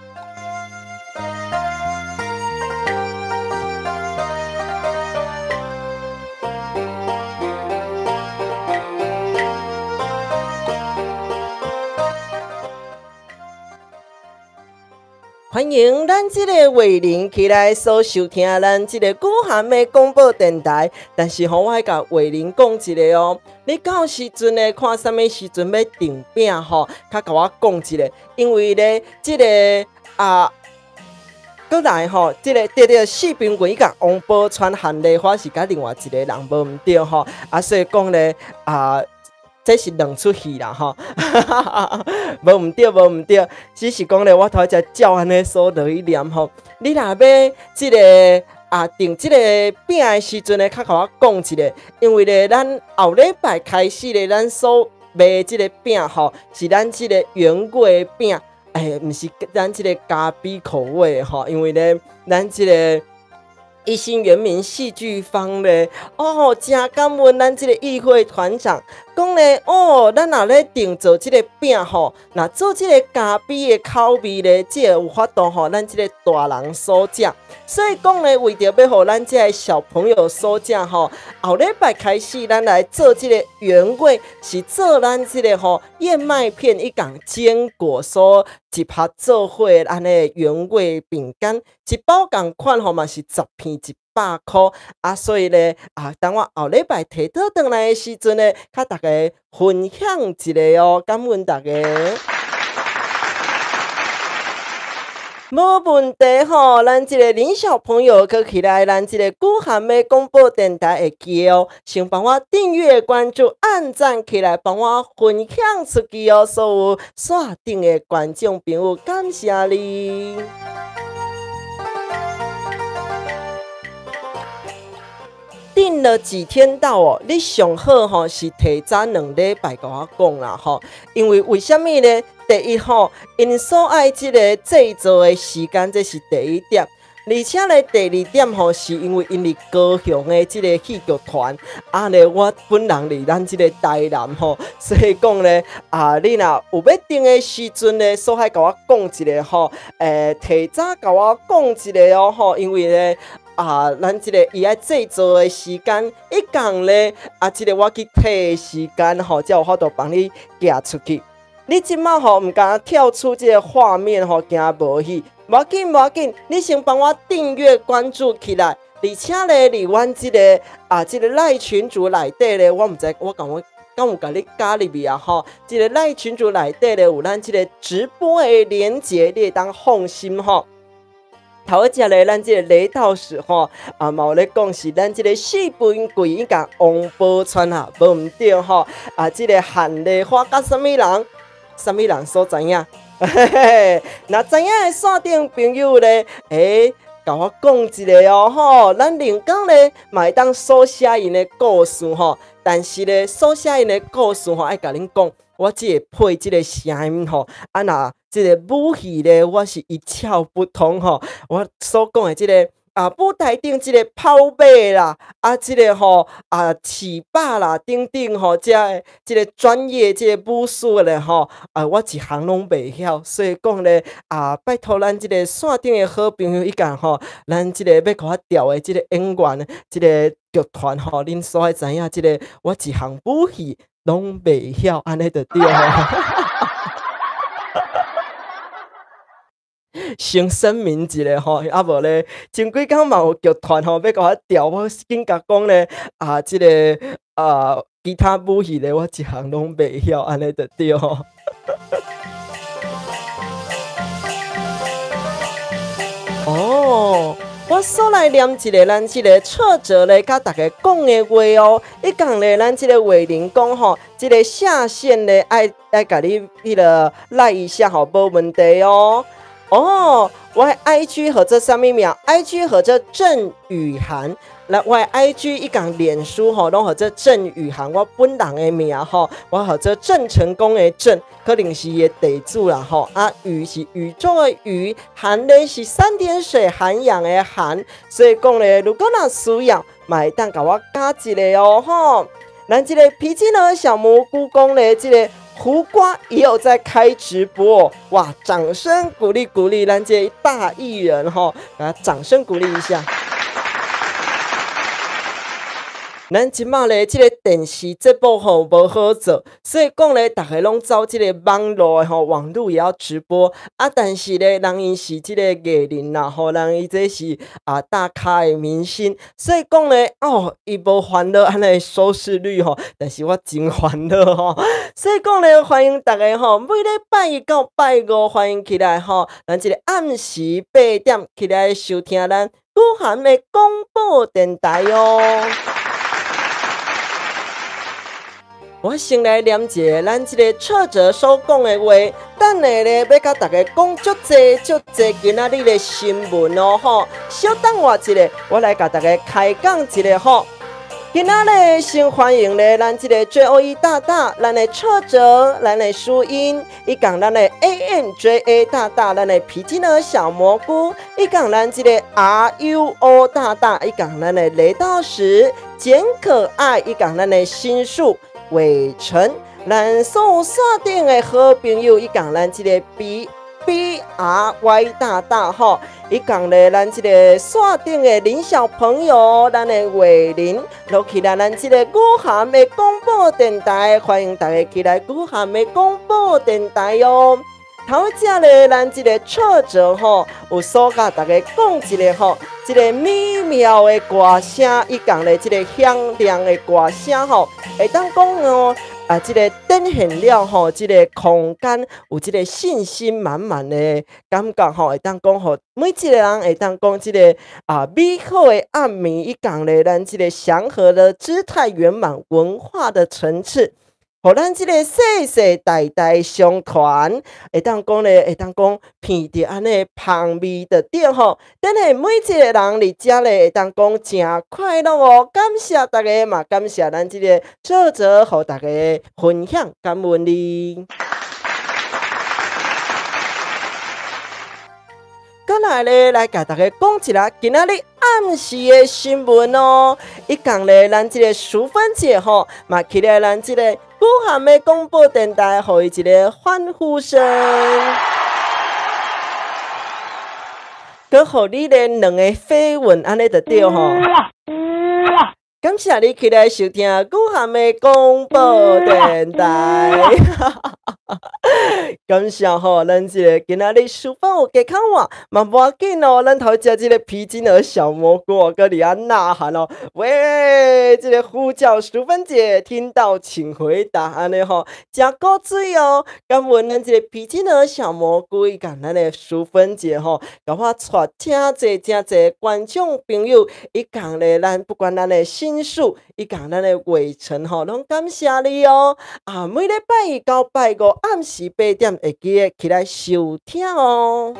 歡迎咱這個偉林起來所收聽咱這個古涵的廣播電台。但是吼，我愛共偉林講一下哦，你到時陣咧看啥物時陣欲訂餅吼，較共我講一下，因為咧這個啊，閣來吼，這個對對四平櫃佮王寶釧、韓麗花是佮另外一個人無毋對吼，啊，所以講咧啊。這是兩齣戲啦吼，無毋對，無毋對，只是講咧，我頭才照按呢所落去念吼。你若欲這個啊訂這個餅的時陣咧，較共我講一下，因為咧，咱後禮拜開始咧，咱所賣這個餅吼，是咱這個原味餅，毋是咱這個咖啡口味吼，因為咧，咱這個。一心原民戲劇坊咧，哦，真感恩咱這個議會團長講咧，哦，咱若咧訂做這個餅吼，若做這個咖啡的口味咧，這個有法度吼，咱這個大人所食。所以講咧，為著欲予咱這個小朋友所食吼，後禮拜開始咱來做這個原味，是做咱這個吼燕麥片伊共堅果所集合做伙按呢原味餅乾，一包仝款吼嘛是10片100箍啊，所以咧啊，等我後禮拜提倒轉來的時陣咧，佮大家分享一下哦，感恩大家。無問題吼，咱這個林小朋友閣起來，咱這個古涵的廣播電台會記哦，先幫我訂閱、關注、按讚起來，幫我分享出去哦，所有線頂的觀眾朋友，感謝你。訂了幾天到哦，你上好吼是提早2禮拜共我講啦吼，因為為啥物呢？第一吼，𪜶所愛這個製作的時間，這是第一點。而且咧，第二點吼，是因為𪜶佇高雄的這個戲劇團，啊咧，我本人佇咱這個台南吼，所以講咧，啊，你若有欲訂的時陣咧，所愛共我講一下吼，提早共我講一下哦吼，因為咧。啊，咱這個伊愛製作的時間一仝咧，啊，這個我去提的時間吼，才有法度幫你寄出去。你這馬吼毋敢跳出這個畫面吼，驚無去。無要緊，無要緊，你先幫我訂閱關注起來，而且咧，佇阮這個啊，這個賴群組內底咧，我毋知我共我敢有共你加入去啊吼。這個賴群組內底咧，有咱這個直播的連結，你會當放心吼。頭一隻咧，咱這個雷道士吼，啊嘛有咧講是咱這個四分櫃伊共王寶釧啊，無毋對吼，啊這個韓麗花佮啥物人，啥物人所知影？嘿嘿，若知影的線頂朋友咧，共我講一下哦吼，咱林剛咧嘛會當所寫𪜶的故事吼，但是咧所寫𪜶的故事吼，愛共恁講，我只會配這個聲音吼，啊若。這個武戲咧，我是一竅不通吼。我所講的這個啊，舞台顶這个跑马啦，啊，這个吼啊刺把啦等等吼，這个這个專業這个武術咧吼，啊，我一項攏袂曉，所以講咧啊，拜託咱這个線頂的好朋友，以及吼，咱這個欲予我調的這个演員，這个劇團吼，恁所愛知影這个我一項武戲攏袂曉，按呢就對吼。先聲明一下吼，啊無咧，前幾工嘛有劇團吼，欲共我調，我緊共講咧，啊，這個啊，其他武戲咧，我一項攏袂曉，按呢就對吼。哦，我煞來念一个咱這个挫折咧，佮大家講的話哦。伊講咧，咱這個偉林講吼，這个下線咧，愛愛共你彼个賴一下吼，無問題哦。哦，我的 IG 號做啥物名？IG 號做鄭雨涵。來，我的 IG 伊共臉書吼，攏號做鄭雨涵。我本人的名吼，我號做鄭成功的鄭，可能是伊的地主啦吼。啊，宇是宇宙的宇，涵咧是三點水涵養的涵。所以講咧，如果若需要，嘛會當共我加一个哦吼。咱這個皮筋兒小蘑菇講咧，這個。胡瓜也有在開直播，哇！掌聲鼓勵鼓勵咱這大藝人吼，給他掌聲鼓勵一下。咱這馬咧，這個電視節目吼無好做，所以講咧，逐个攏走這个網路的吼，網路也要直播啊。但是咧，人𪜶是這个藝人啦吼，人伊這是啊大咖的明星，所以講咧，哦，伊無煩惱按呢收視率吼，但是我真煩惱吼。所以講咧，歡迎逐家吼，每禮拜一到拜五歡迎起來吼，咱這个暗時8點起來收聽咱雨涵的廣播電台哦。我先來念一个咱這个挫折所講的話，等下咧欲共大家講足濟足濟今仔日的新聞哦吼。小等我一下，我來共大家開講一下吼。今仔日先歡迎咧咱這个 JOE 大大，咱的挫折，咱的舒音，伊講咱的 AMJA 大大，咱的皮筋兒小蘑菇，伊講咱這个 RUO 大大，伊講咱的雷道士，簡可愛，伊講咱的心術。偉成，咱所有線頂的好朋友，伊講咱這个 B B R Y 大大吼，伊講咧咱這个線頂的林小朋友，咱的偉林，落起來咱這个雨涵的廣播電台，歡迎大家起來雨涵的廣播電台哦。頭一隻咧，咱這个挫折吼，有所共大家講一个吼，這个美妙的歌聲，伊講咧這个響亮的歌聲吼，會當講哦，啊，這个展現了吼，這个空間有這个信心滿滿的感覺吼，會當講吼，每一个人會當講這个啊美好的暗暝，伊講咧咱這个祥和的姿態圓滿文化的層次。予咱這个世世代代相傳，會當講咧，會當講闻著按呢芳味就對吼。等下每一個人佇遮咧，會當講誠快樂哦。感謝大家嘛，感謝咱這个作者，予大家分享，感恩你。閣來咧，來共大家講一下今仔日暗時的新聞哦。伊講咧，咱這个淑芬姐吼，嘛起來咱這个雨涵的廣播電台，予伊一个歡呼聲。閣予你咧兩个緋聞，按呢就對吼。感謝你起來收聽雨涵的廣播電台。感謝吼，咱這个今仔日淑芬有加較晚，嘛無要緊哦。咱頭食這个皮筋兒小蘑菇哦，閣佇遐吶喊哦，喂，這个呼叫淑芬姐，聽到請回答，按呢吼，誠古錐哦。感恩咱這个皮筋兒小蘑菇，伊共咱的淑芬姐吼，共我帶誠濟誠濟觀眾朋友，伊共咧咱不管咱的心事，伊共咱的偉成吼，攏感謝你哦。啊，每禮拜一到拜五暗時8點會記得起來收聽哦。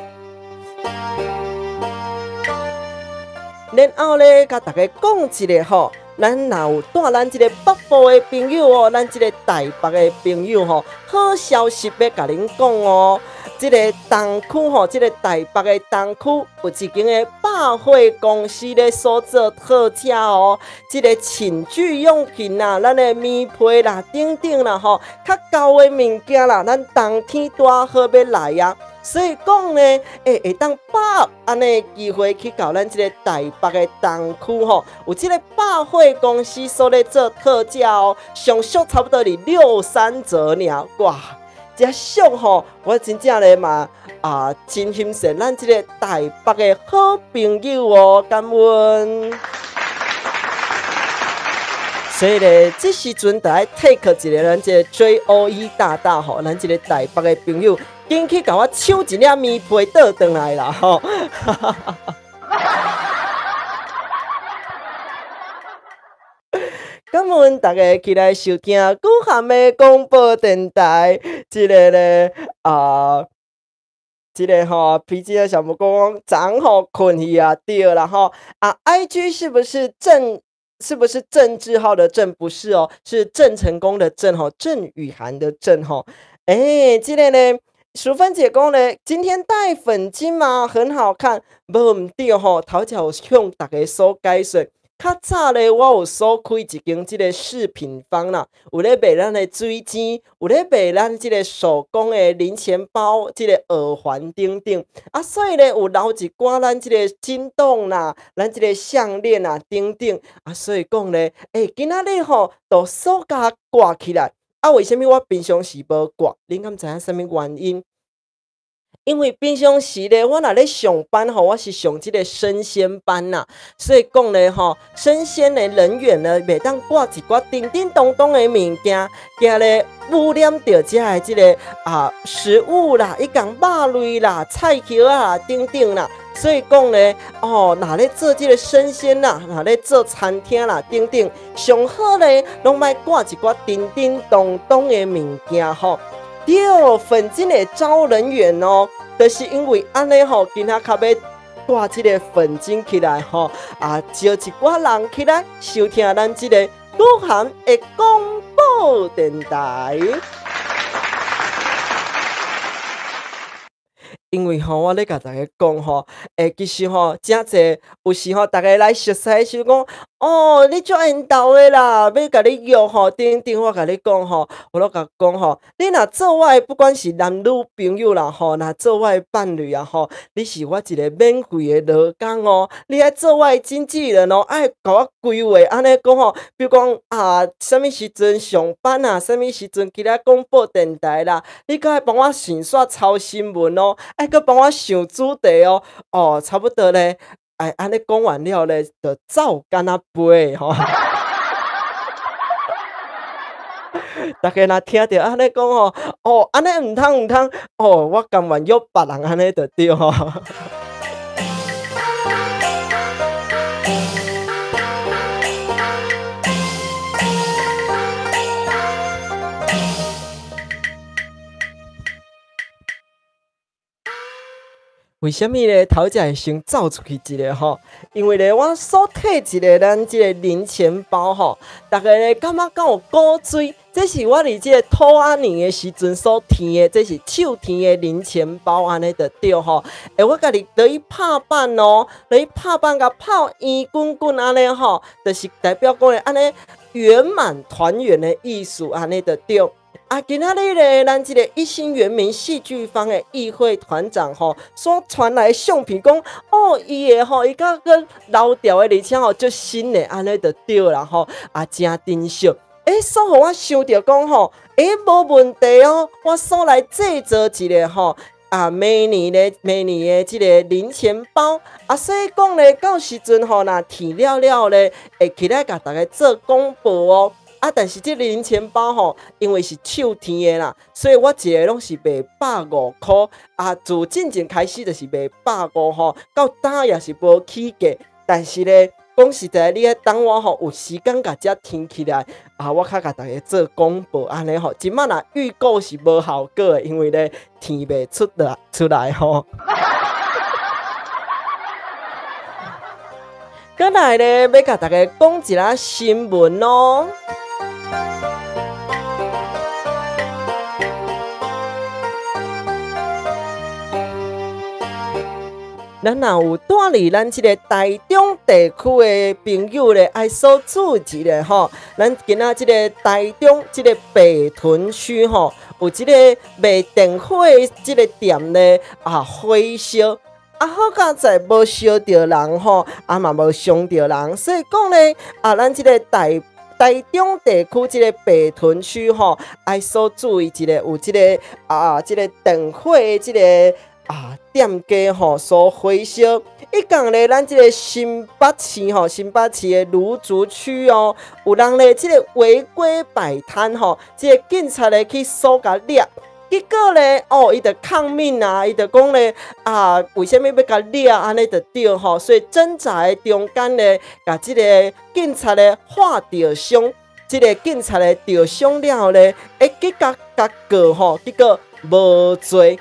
然後咧，共大家講一下吼，咱若有蹛咱這個北部的朋友哦，咱這個台北的朋友吼，好消息欲共恁講哦。這個東區吼，這個台北的東區有一間的百貨公司咧所做特價哦。這個寢具用品啦，咱的棉被啦，等等啦吼，較舊的物件啦，咱冬天拄好欲來啊。所以講呢，會當把握按呢機會去到咱這個台北的東區吼，有這個百貨公司所咧做特價哦，上俗差不多佇6、3折爾，哇！這俗吼，我真正咧嘛啊，真欣賞咱這個台北的好朋友哦，感恩。所以咧，這時陣就愛 take 一个咱這個 JOE 大大吼，咱這個台北的朋友。緊去共我搶一領棉被倒轉來啦吼！感恩大家起來收聽古涵的廣播電台，這个咧啊，這个吼，脾氣小木講昨吼睏去啊，對啦吼啊，IG 是不是鄭？是不是鄭志浩的鄭？不是哦，是鄭成功的鄭吼，鄭雨涵的鄭吼。欸，這个咧。淑芬姐講咧，今天戴粉巾嗎？很好看，無毋對吼。頭才有向大家所解說，較早咧，我有所開一間這個飾品坊啦，有咧賣咱的水晶，有咧賣咱這個手工的零錢包，這個耳環等等。啊，所以咧有留一寡咱這個金洞啦，咱這個項鏈啊等等。啊，所以講咧，欸，今仔日吼，都所共掛起來。啊，為啥物我平常時無掛？恁敢知影啥物原因？因為平常時咧，我若咧上班吼，我是上這個生鮮班啦，所以講咧吼，生鮮的人員呢，袂當掛一寡叮叮咚咚的物件，驚咧污染著遮的這個啊食物啦，伊共肉類啦、菜葉啊等等啦。所以講咧，哦，若咧做這個生鮮啦，若咧做餐廳啦等等，上好咧，攏莫掛一寡叮叮咚咚的物件吼。對，粉晶的招人緣哦，就是因為按呢吼，今仔較欲掛這個粉晶起來吼，啊，招一寡人起來收聽咱這個古涵的廣播電台。因為吼，我咧共大家講吼，欸，其實吼，誠濟有時吼，大家來熟似時講，哦，你足緣投的啦，欲共你約吼，等等，我共你講吼，我攏共講吼，你若做我的，不管是男女朋友啦吼，若做我的伴侶啊吼，你是我一個免費的勞工哦，你愛做我的經紀人哦，愛共我規劃按呢講吼，比如講啊，啥物時陣上班啊，啥物時陣起來廣播電台啦，你閣愛幫我順紲抄新聞哦。愛閣幫我想主題哦，哦，差不多咧，哎，按呢講完了咧，就走敢若飛吼。大家若聽著按呢講吼，哦，按呢毋通毋通，哦，我甘願約別人按呢就對吼。為啥物咧？頭才會先走出去一个吼？因為咧，我所提一个咱這個零錢包吼，大家咧感覺敢有古錐？這是我佇這個兔仔年的時陣所提的，這是手提的零錢包，按呢就對吼。欸，我家己落去拍板哦，落去拍板，共拍圓滾滾按呢吼，就是代表講咧按呢圓滿團圓的意思，按呢就對。啊，今仔日咧，咱這個一心原民戲劇坊的議會團長吼，所傳來的相片講，哦，伊的吼，伊佮閣老掉的，而且吼足新的，按呢就對啦吼，啊，誠珍惜。欸，所予我想著講吼，欸，無問題哦，我所來製作一个吼，啊，明年的明年的這个零錢包，啊，所以講咧，到時陣吼，若提了了咧，會起來共大家做廣播哦。啊，但是這零錢包吼，因為是手提的啦，所以我一个攏是賣150箍。啊，自進前開始就是賣150吼，到今也是無起價。但是咧，講實在，你愛等我吼，有時間共這提起來，啊，我較共大家做廣播按呢吼。這擺若預購是無效果的，因為咧提袂出來出來吼。閣來咧，欲共大家講一下新聞囉。咱若有住佇咱這个台中地區的朋友咧，愛所注意一下吼。咱今仔這个台中這个北屯區吼，有這个賣電火的這个店咧啊，火燒。啊，好佳哉無燒著人吼，啊嘛無傷著人，所以講咧啊，咱這个台中地區這个北屯區吼，愛所注意一下，有這个啊，這个電火的這个。啊，店家吼所火燒，伊講咧，咱這个新北市吼，新北市的蘆竹區哦，有人咧這个違規擺攤吼，這个警察咧去搜共掠，結果咧，哦，伊就抗命啊，伊就講咧，啊，為啥物欲共掠按呢就對吼，所以掙扎的中間咧，共這个警察咧劃著傷，這个警察咧著傷了咧，欸，結果共告吼，結果無罪。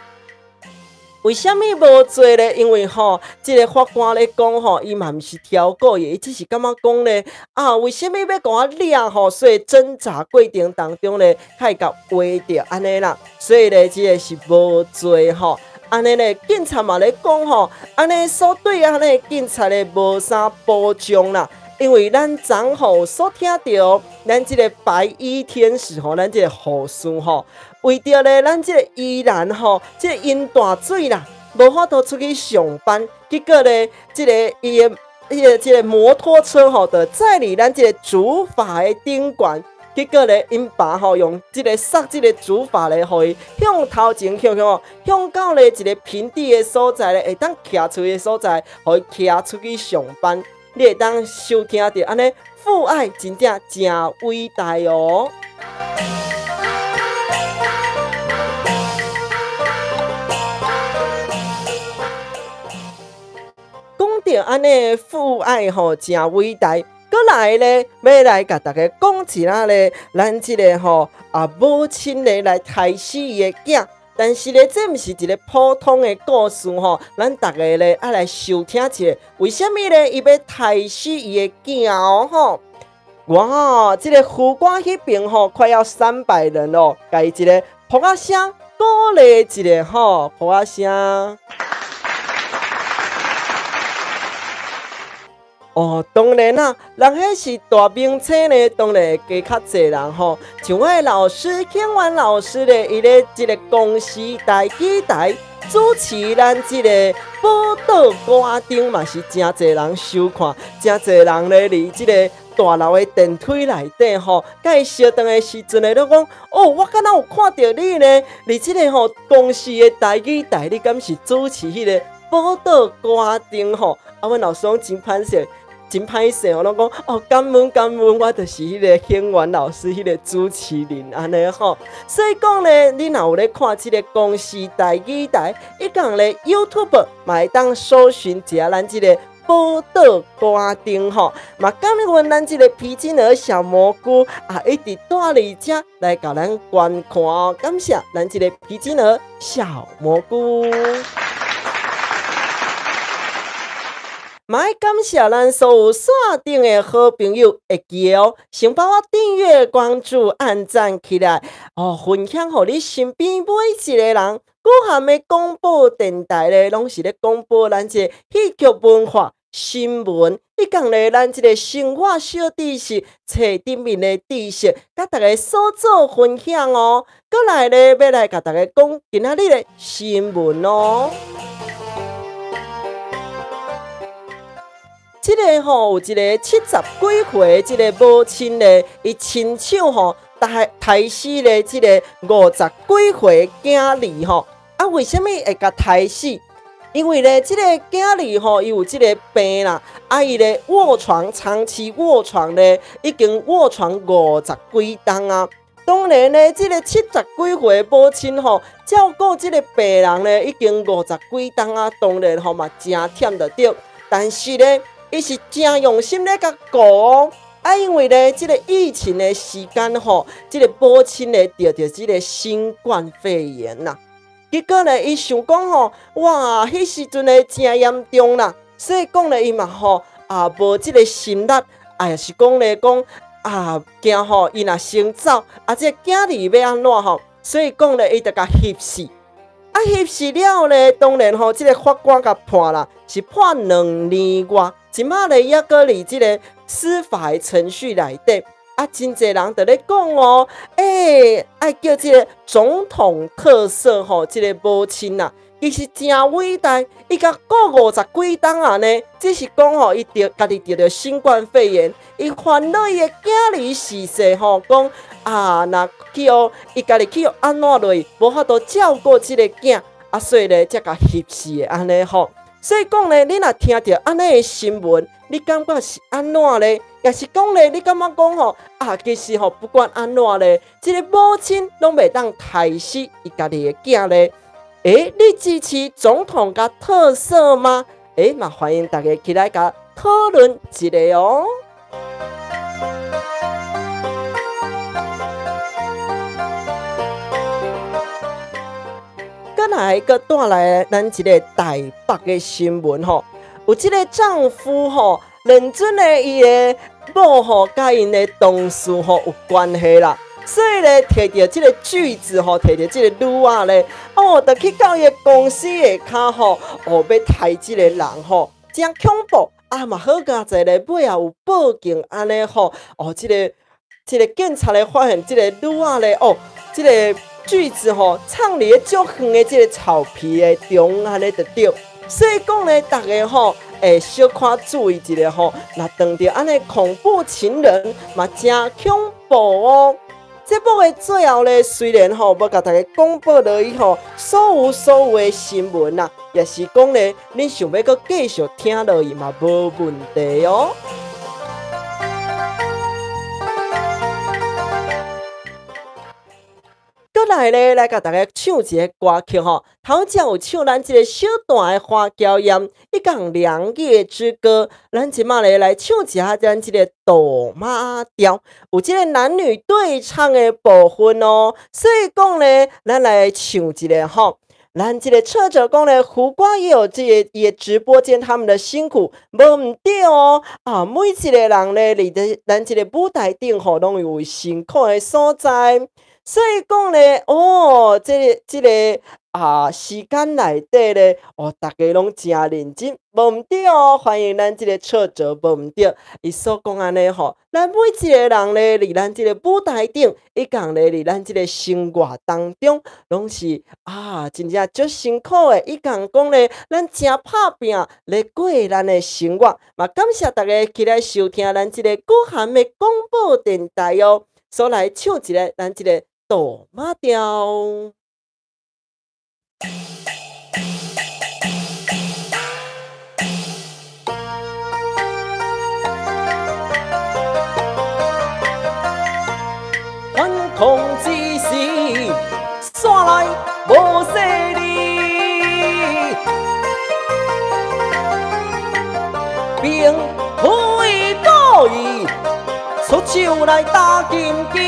為啥物無罪咧？因為吼，這个法官咧講吼，伊嘛毋是超故意，伊只是感覺講咧，啊，為啥物欲共我掠吼？所以掙扎過程當中咧，較會共劃著按呢啦，所以咧，這个是無罪吼。按呢咧，警察嘛咧講吼，按呢所對按呢警察咧無啥保障啦，因為咱昨吼所聽著，咱這个白衣天使吼，咱這个護士吼。為著咧，咱這個宜蘭吼，這個淹大水啦，無法度出去上班，結果咧，這个伊的、伊的這个摩托車吼，就載佇咱這個竹筏的頂懸，結果咧，𪜶爸吼用這个索這个竹筏咧，予伊向頭前向向向到咧一个平地的所在咧，會當徛出去的所在，予伊徛出去上班。你會當收聽著按呢父愛真正誠偉大哦。講著按呢父愛吼誠偉大，閣來咧，欲來共大家講一下咧，咱這个吼啊母親咧來刣死伊的囝，但是咧，這毋是一个普通的故事吼，咱逐个咧愛來收聽一下，為啥物咧伊欲刣死伊的囝哦吼？哇，這个湖光彼邊吼快要300人咯，共伊一个噗仔聲鼓勵一下吼，噗仔聲。哦，當然啦，人彼是大明星咧，當然會加較濟人吼。像我的老師，慶元老師咧，伊咧這个公視台語台主持咱這个寶島歌仔燈嘛是誠濟人收看，誠濟人咧佇這个大樓的電梯內底吼，佮伊相頓的時陣咧，攏講哦，我敢若有看著你咧，佇這个吼公視的台語台，你敢是主持彼个寶島歌仔燈吼？啊，阮老師講真歹勢。真歹勢，我攏講哦，感恩感恩，我就是彼个興元老師彼个主持人按呢吼。所以講咧，你若有咧看這个公視台語台，伊講咧 YouTube 嘛會當搜尋一下咱這个寶島歌燈吼。嘛感恩咱這个皮筋兒小蘑菇啊，一直蹛佇遮來共咱觀看哦。感謝咱這個皮筋兒小蘑菇。嘛愛感謝咱所有線頂的好朋友，會記得哦，先幫我訂閱、關注、按讚起來哦，分享予你身邊每一个人。閣含的廣播電台咧，攏是咧廣播咱這個戲劇文化新聞，以及咧咱這个生活小知識、冊頂面的知識，佮大家所做分享哦。閣來咧，欲來共大家講今仔日的新聞哦。這个吼有一个70幾歲這个母親咧，伊親手吼刣死咧這个50幾歲囝兒吼。啊，為啥物會共刣死？因為咧，這个囝兒吼，伊有這个病啦，啊，伊咧臥床，長期臥床咧，已經臥床50幾冬啊。當然咧，這个70幾歲母親吼，照顧這个病人咧，已經50幾冬啊，當然吼嘛誠忝著對。但是咧，伊是誠用心咧共顧哦，啊，因為咧，這个疫情的時間吼，這个母親咧得著這个新冠肺炎啦，結果咧，伊想講吼，哇，彼時陣咧誠嚴重啦，所以講咧，伊嘛吼，啊，無這个心力，啊，也是講咧講啊，驚吼伊若先走，啊，這个囝兒欲按怎吼？所以講咧，伊就共翕死。啊，翕死了咧，當然吼，這个法官共判啦，是判2年外。這馬咧猶閣佇這个司法的程序內底，啊，真濟人就咧講哦，愛叫這个總統特赦吼，這个母親啊，伊是真偉大，伊共顧50幾冬啊呢，只是講吼，伊著家己著著新冠肺炎，伊煩惱伊的囝兒逝世吼，講啊，若去予伊家己去予按怎落去，無法度照顧這个囝，啊，所以咧才共翕死的按呢吼。所以講咧，你若聽著按呢的新聞，你感覺是按怎咧？也是講咧，你感覺講吼啊，其實吼不管按怎咧，這个母親攏袂當刣死伊家己的囝咧。你支持總統共特赦嗎？嘛歡迎大家起來共討論一下哦。閣來，閣帶來咱一个台北的新聞吼，有這个丈夫吼，認準咧伊的某吼，佮𪜶的同事吼有關係啦，所以咧提著這个鋸子吼，提著這个擄仔咧，哦，就去到伊的公司下跤吼，哦，欲刣這个人吼，真恐怖啊！嘛好佳哉咧，尾仔有報警按呢吼，哦，這个警察咧發現這个擄仔咧，哦，這个鋸子吼，藏伫咧足遠的這个草皮的中按呢就對。所以講咧，逐家吼會小可注意一下吼，若碰著按呢恐怖情人嘛，真恐怖哦。節目的最後咧，雖然吼欲共大家公布落去吼，所有所有的新聞啦，也是講咧，恁想欲閣繼續聽落去嘛，無問題哦。閣來咧，來共大家唱一个歌曲吼。頭前有唱咱這个小段的花嬌艷，伊講《良夜之歌》。咱這馬咧來唱一下咱這个杜馬調，有這个男女對唱的部分哦。所以講咧，咱來唱一个吼。咱這个車者講咧，胡瓜也有這个伊的直播間，他們的辛苦無毋對哦。啊，每一个人咧，佇咧咱這个舞台頂吼，攏有辛苦的所在。所以講咧，哦，這个啊，時間內底咧，哦，逐家攏真認真，無毋對哦。歡迎咱這个挫折，無毋對。伊所講按呢吼，咱每一个人咧，佇咱這个舞台頂，以及咧佇咱這个生活當中，攏是啊，真正足辛苦的。伊共講咧，咱真拍拚咧過咱的生活。嘛，感謝大家起來收聽咱這个古涵的廣播電台哦。所來唱一个咱這个杜馬調。反抗之時，煞來無勢力，並非故意出手來打金枝。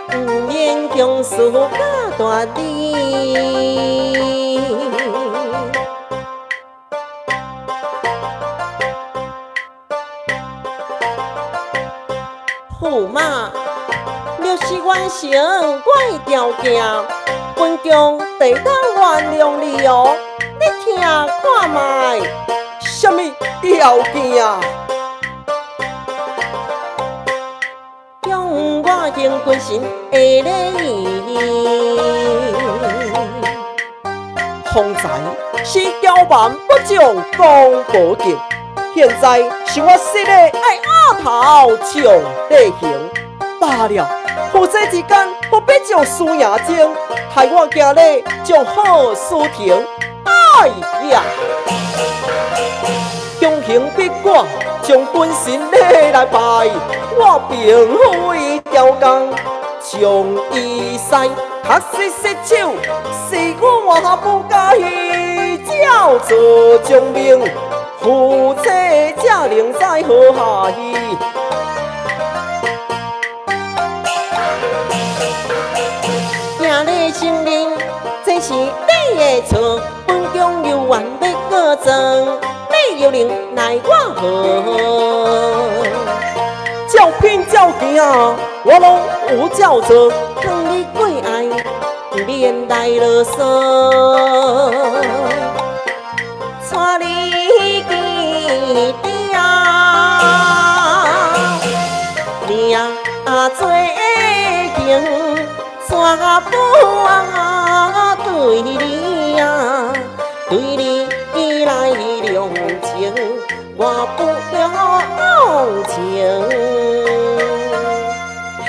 毋免強詞甲大理，駙馬若是完成我的條件，本宮地當原諒你哦。你聽看覓，啥物條件啊？向我行軍神的禮儀，方才是驕蠻不將公婆敬，現在是我失禮愛額頭唱地形。罷了，夫妻之間何必將輸贏爭？害我今日將好事成。哎呀，強行逼我將軍神禮來拜，我並非刁工，將伊使確實失手，是我不該照做將命，夫妻才能再和諧。今日承認這是你的錯，本宮有願欲告狀，你有能奈我何？照行，我攏有照做。劝你过爱，免来啰嗦，带你见爹，命做行，全部对你啊，对你来量情，我不量情。哼！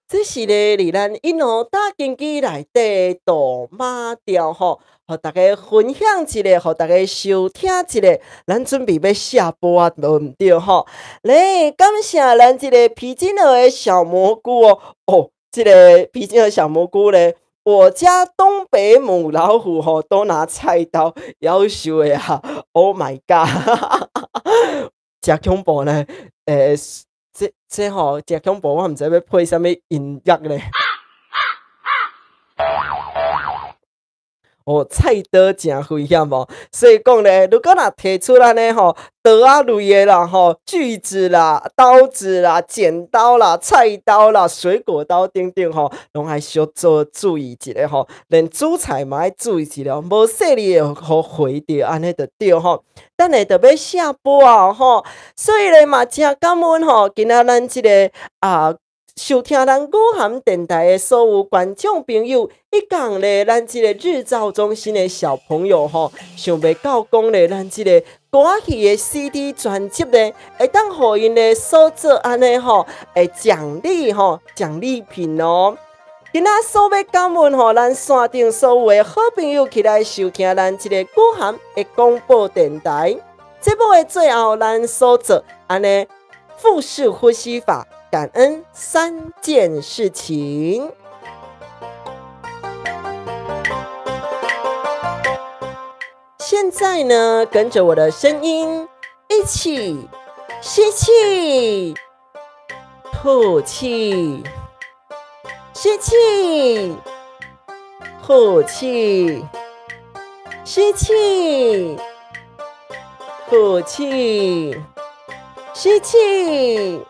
这是咧，佇咱一路打根基内底杜马调吼，予大家分享一下，予大家收听一下。咱准备欲下播啊，无毋对吼。咧，感谢咱這个皮筋儿的小蘑菇哦，哦，這个皮筋儿小蘑菇咧，我家东北母老虎吼都拿菜刀夭壽的啊！Oh my god，誠恐怖呢，這吼誠恐怖，我毋知欲配啥物音樂咧。哦，菜刀誠危險哦，所以講咧，如果若提出按呢吼，刀仔類的啦吼，鋸子啦、刀子啦、剪刀啦、菜刀啦、水果刀等等吼，攏愛小做注意一下吼，連煮菜嘛愛注意一下，無細膩會予劃著，按呢就對吼。等下就欲下播啊吼，所以咧嘛誠感恩吼，今仔咱這個啊。收聽咱雨涵電台的所有觀眾朋友，以及咧咱這個日照中心的小朋友吼，想袂到講咧，咱這個歌仔戲的 CD 專輯咧，會當予𪜶咧所做按呢吼，會獎勵吼獎勵品哦。今仔所欲感恩吼，咱線頂所有的好朋友起來收聽咱這個雨涵的廣播電台節目的最後，咱所做按呢腹式呼吸法。感恩三件事情。現在呢，跟着我的聲音一起吸氣、吐氣、吸氣、吐氣、吸氣、吐氣、吸氣。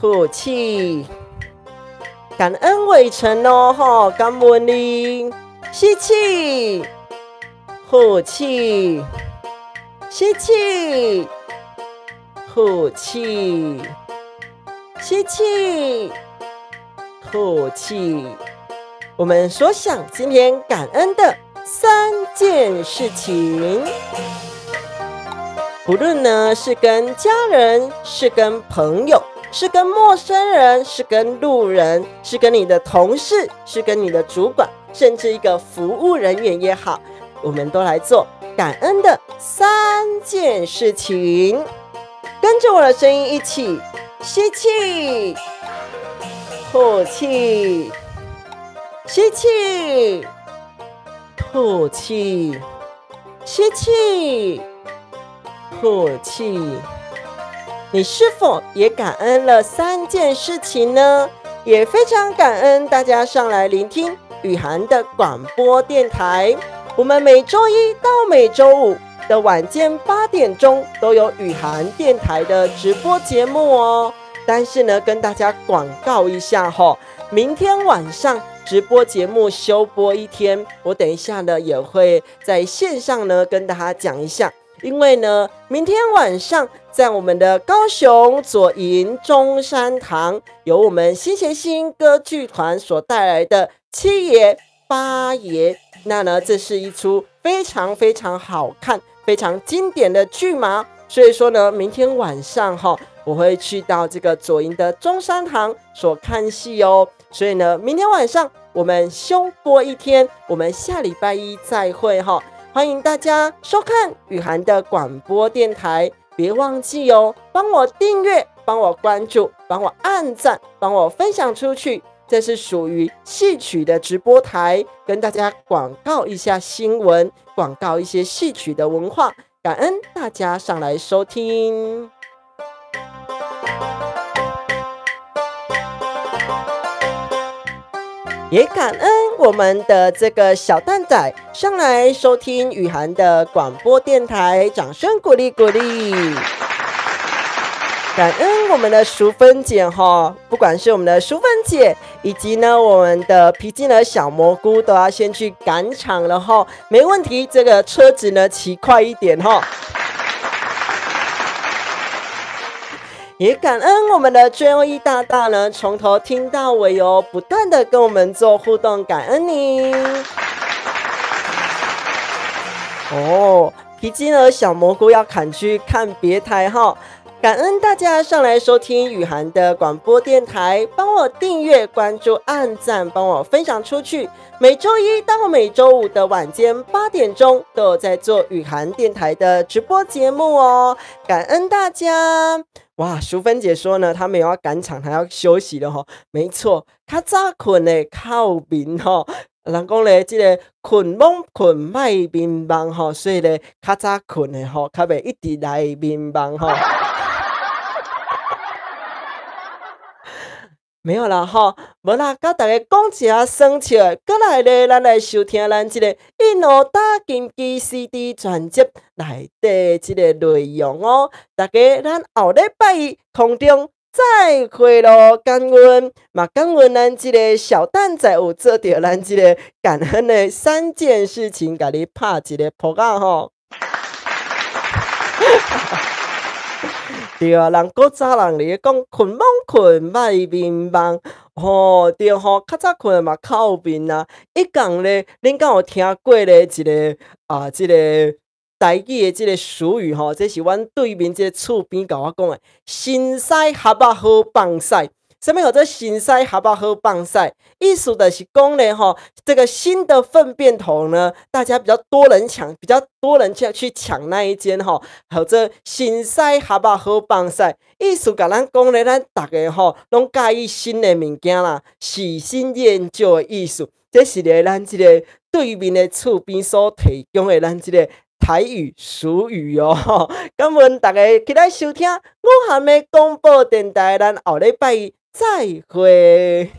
吐氣，感恩偉成哦，吼，感恩你。吸氣，呼氣，吸氣，吐氣，吸氣，吐氣。我們所想今天感恩的三件事情，不論呢是跟家人，是跟朋友，是跟陌生人，是跟路人，是跟你的同事，是跟你的主管，甚至一個服務人員也好，我們都來做感恩的三件事情。跟着我的聲音一起吸氣、吐氣、吸氣、吐氣、吸氣、吐氣。你是否也感恩了三件事情呢？也非常感恩大家上來聆聽雨涵的廣播電台。我們每週一到每週五的晚間8點鐘都有雨涵電台的直播節目哦。但是呢，跟大家廣告一下吼，明天晚上直播節目休播一天，我等一下呢也會在線上呢跟大家講一下。因為呢，明天晚上在我們的高雄左營中山堂，由我們新協新歌劇團所帶來的七爺八爺，那呢，這是一出非常非常好看、非常經典的劇碼。所以說呢，明天晚上哈，我會去到這個左營的中山堂所看戲哦。所以呢，明天晚上我們休播一天，我們下禮拜一再會哈。歡迎大家收看雨涵的廣播電台，別忘記哦，幫我訂閱，幫我關注，幫我按讚，幫我分享出去。這是屬於戲曲的直播台，跟大家廣告一下新聞，廣告一些戲曲的文化。感恩大家上來收聽。也感恩我們的這個小蛋仔上來收聽雨涵的廣播電台，掌聲鼓勵鼓勵。感恩我们的淑芬姐哈，不管是我们的淑芬姐，以及呢我们的皮筋儿小蘑菇，都要先去赶场了哈。没问题，这个车子呢骑快一点哈。也感恩我们的 JOE 大大呢，从头听到尾哦，不断的跟我们做互动，感恩你。哦，皮筋儿小蘑菇要砍去看别台哈。感恩大家上来收听雨涵的广播电台，帮我订阅、关注、按赞，帮我分享出去。每周一到每周五的晚间8点钟，都有在做雨涵电台的直播节目哦。感恩大家！哇，淑芬姐说呢，她没有要赶场，她要休息了吼。没错，较早困的较有眠吼。人讲咧，这个困懵困莫眠梦吼，所以咧较早困的吼，较袂一直来眠梦吼。没有啦吼，无啦，甲大家讲一下耍笑。过来咧，咱来收听咱这个一路打金鸡 CD 专辑内底这个内容哦。大家，咱后礼拜一空中再会咯，感恩嘛，感恩咱这个小蛋仔有做到咱这个感恩的3件事情，共你拍一个噗仔吼。对啊，人古早人咧讲困懵困，莫眠梦，吼对吼，较早困嘛较有眠啊。伊讲咧，恁敢有听过咧一个啊，这个台语的这个俗语吼？这是阮对面这个厝边共我讲的，新屎合仔好放屎。什么叫做新屎合仔好放屎？意思就是讲咧吼，这个新的粪便桶呢，大家比较多人抢，比较多人去抢那一间吼，或者新屎合仔好放屎，意思共咱讲咧，咱逐个吼拢佮意新的物件啦，喜新厌旧的意思。这是咧咱这个对面的厝边所提供的咱这个台语俗语哦。感恩大家起来收听武汉的广播电台，咱后礼拜一再会。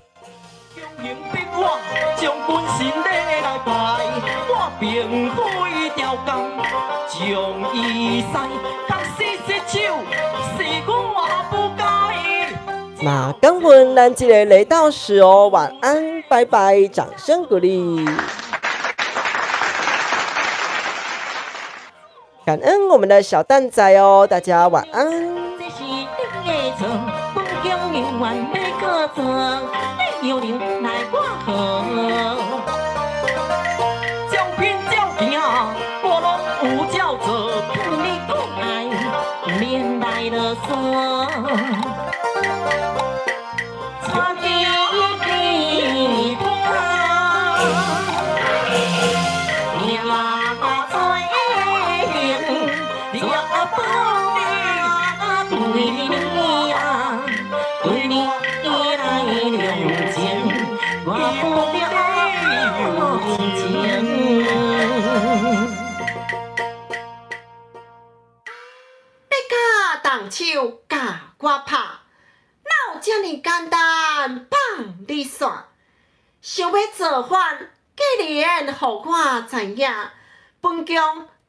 将军神礼来拜，我并非刁工，将伊使，共死失手，是我不该。马刚魂，咱这个雷道士哦，晚安，拜拜，掌声鼓励。感恩我们的小蛋仔哦，大家晚安。这是你的错，本宫永远要搁做，你有灵来我好。照片照镜，我拢有照做。你讲爱，免来啰嗦。手共我拍，哪有遮尔简单放你煞？想欲造反，既然予我知影，本宫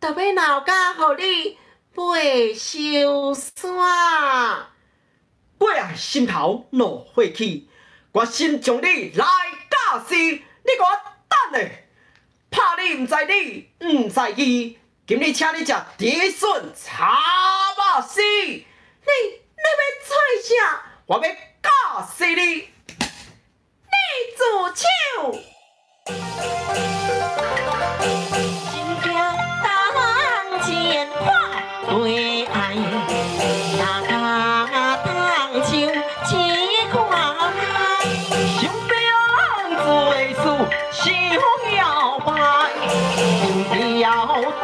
就欲闹甲予你袂收山。过来心头怒火起，决心将你来教死。你给我等下，拍你毋知你，毋知伊。今日请你食竹笋炒肉丝。你欲做啥？我欲教死你！你自手。真惊当前看对爱，大家当手一看想变做事，想摇摆，摇摆。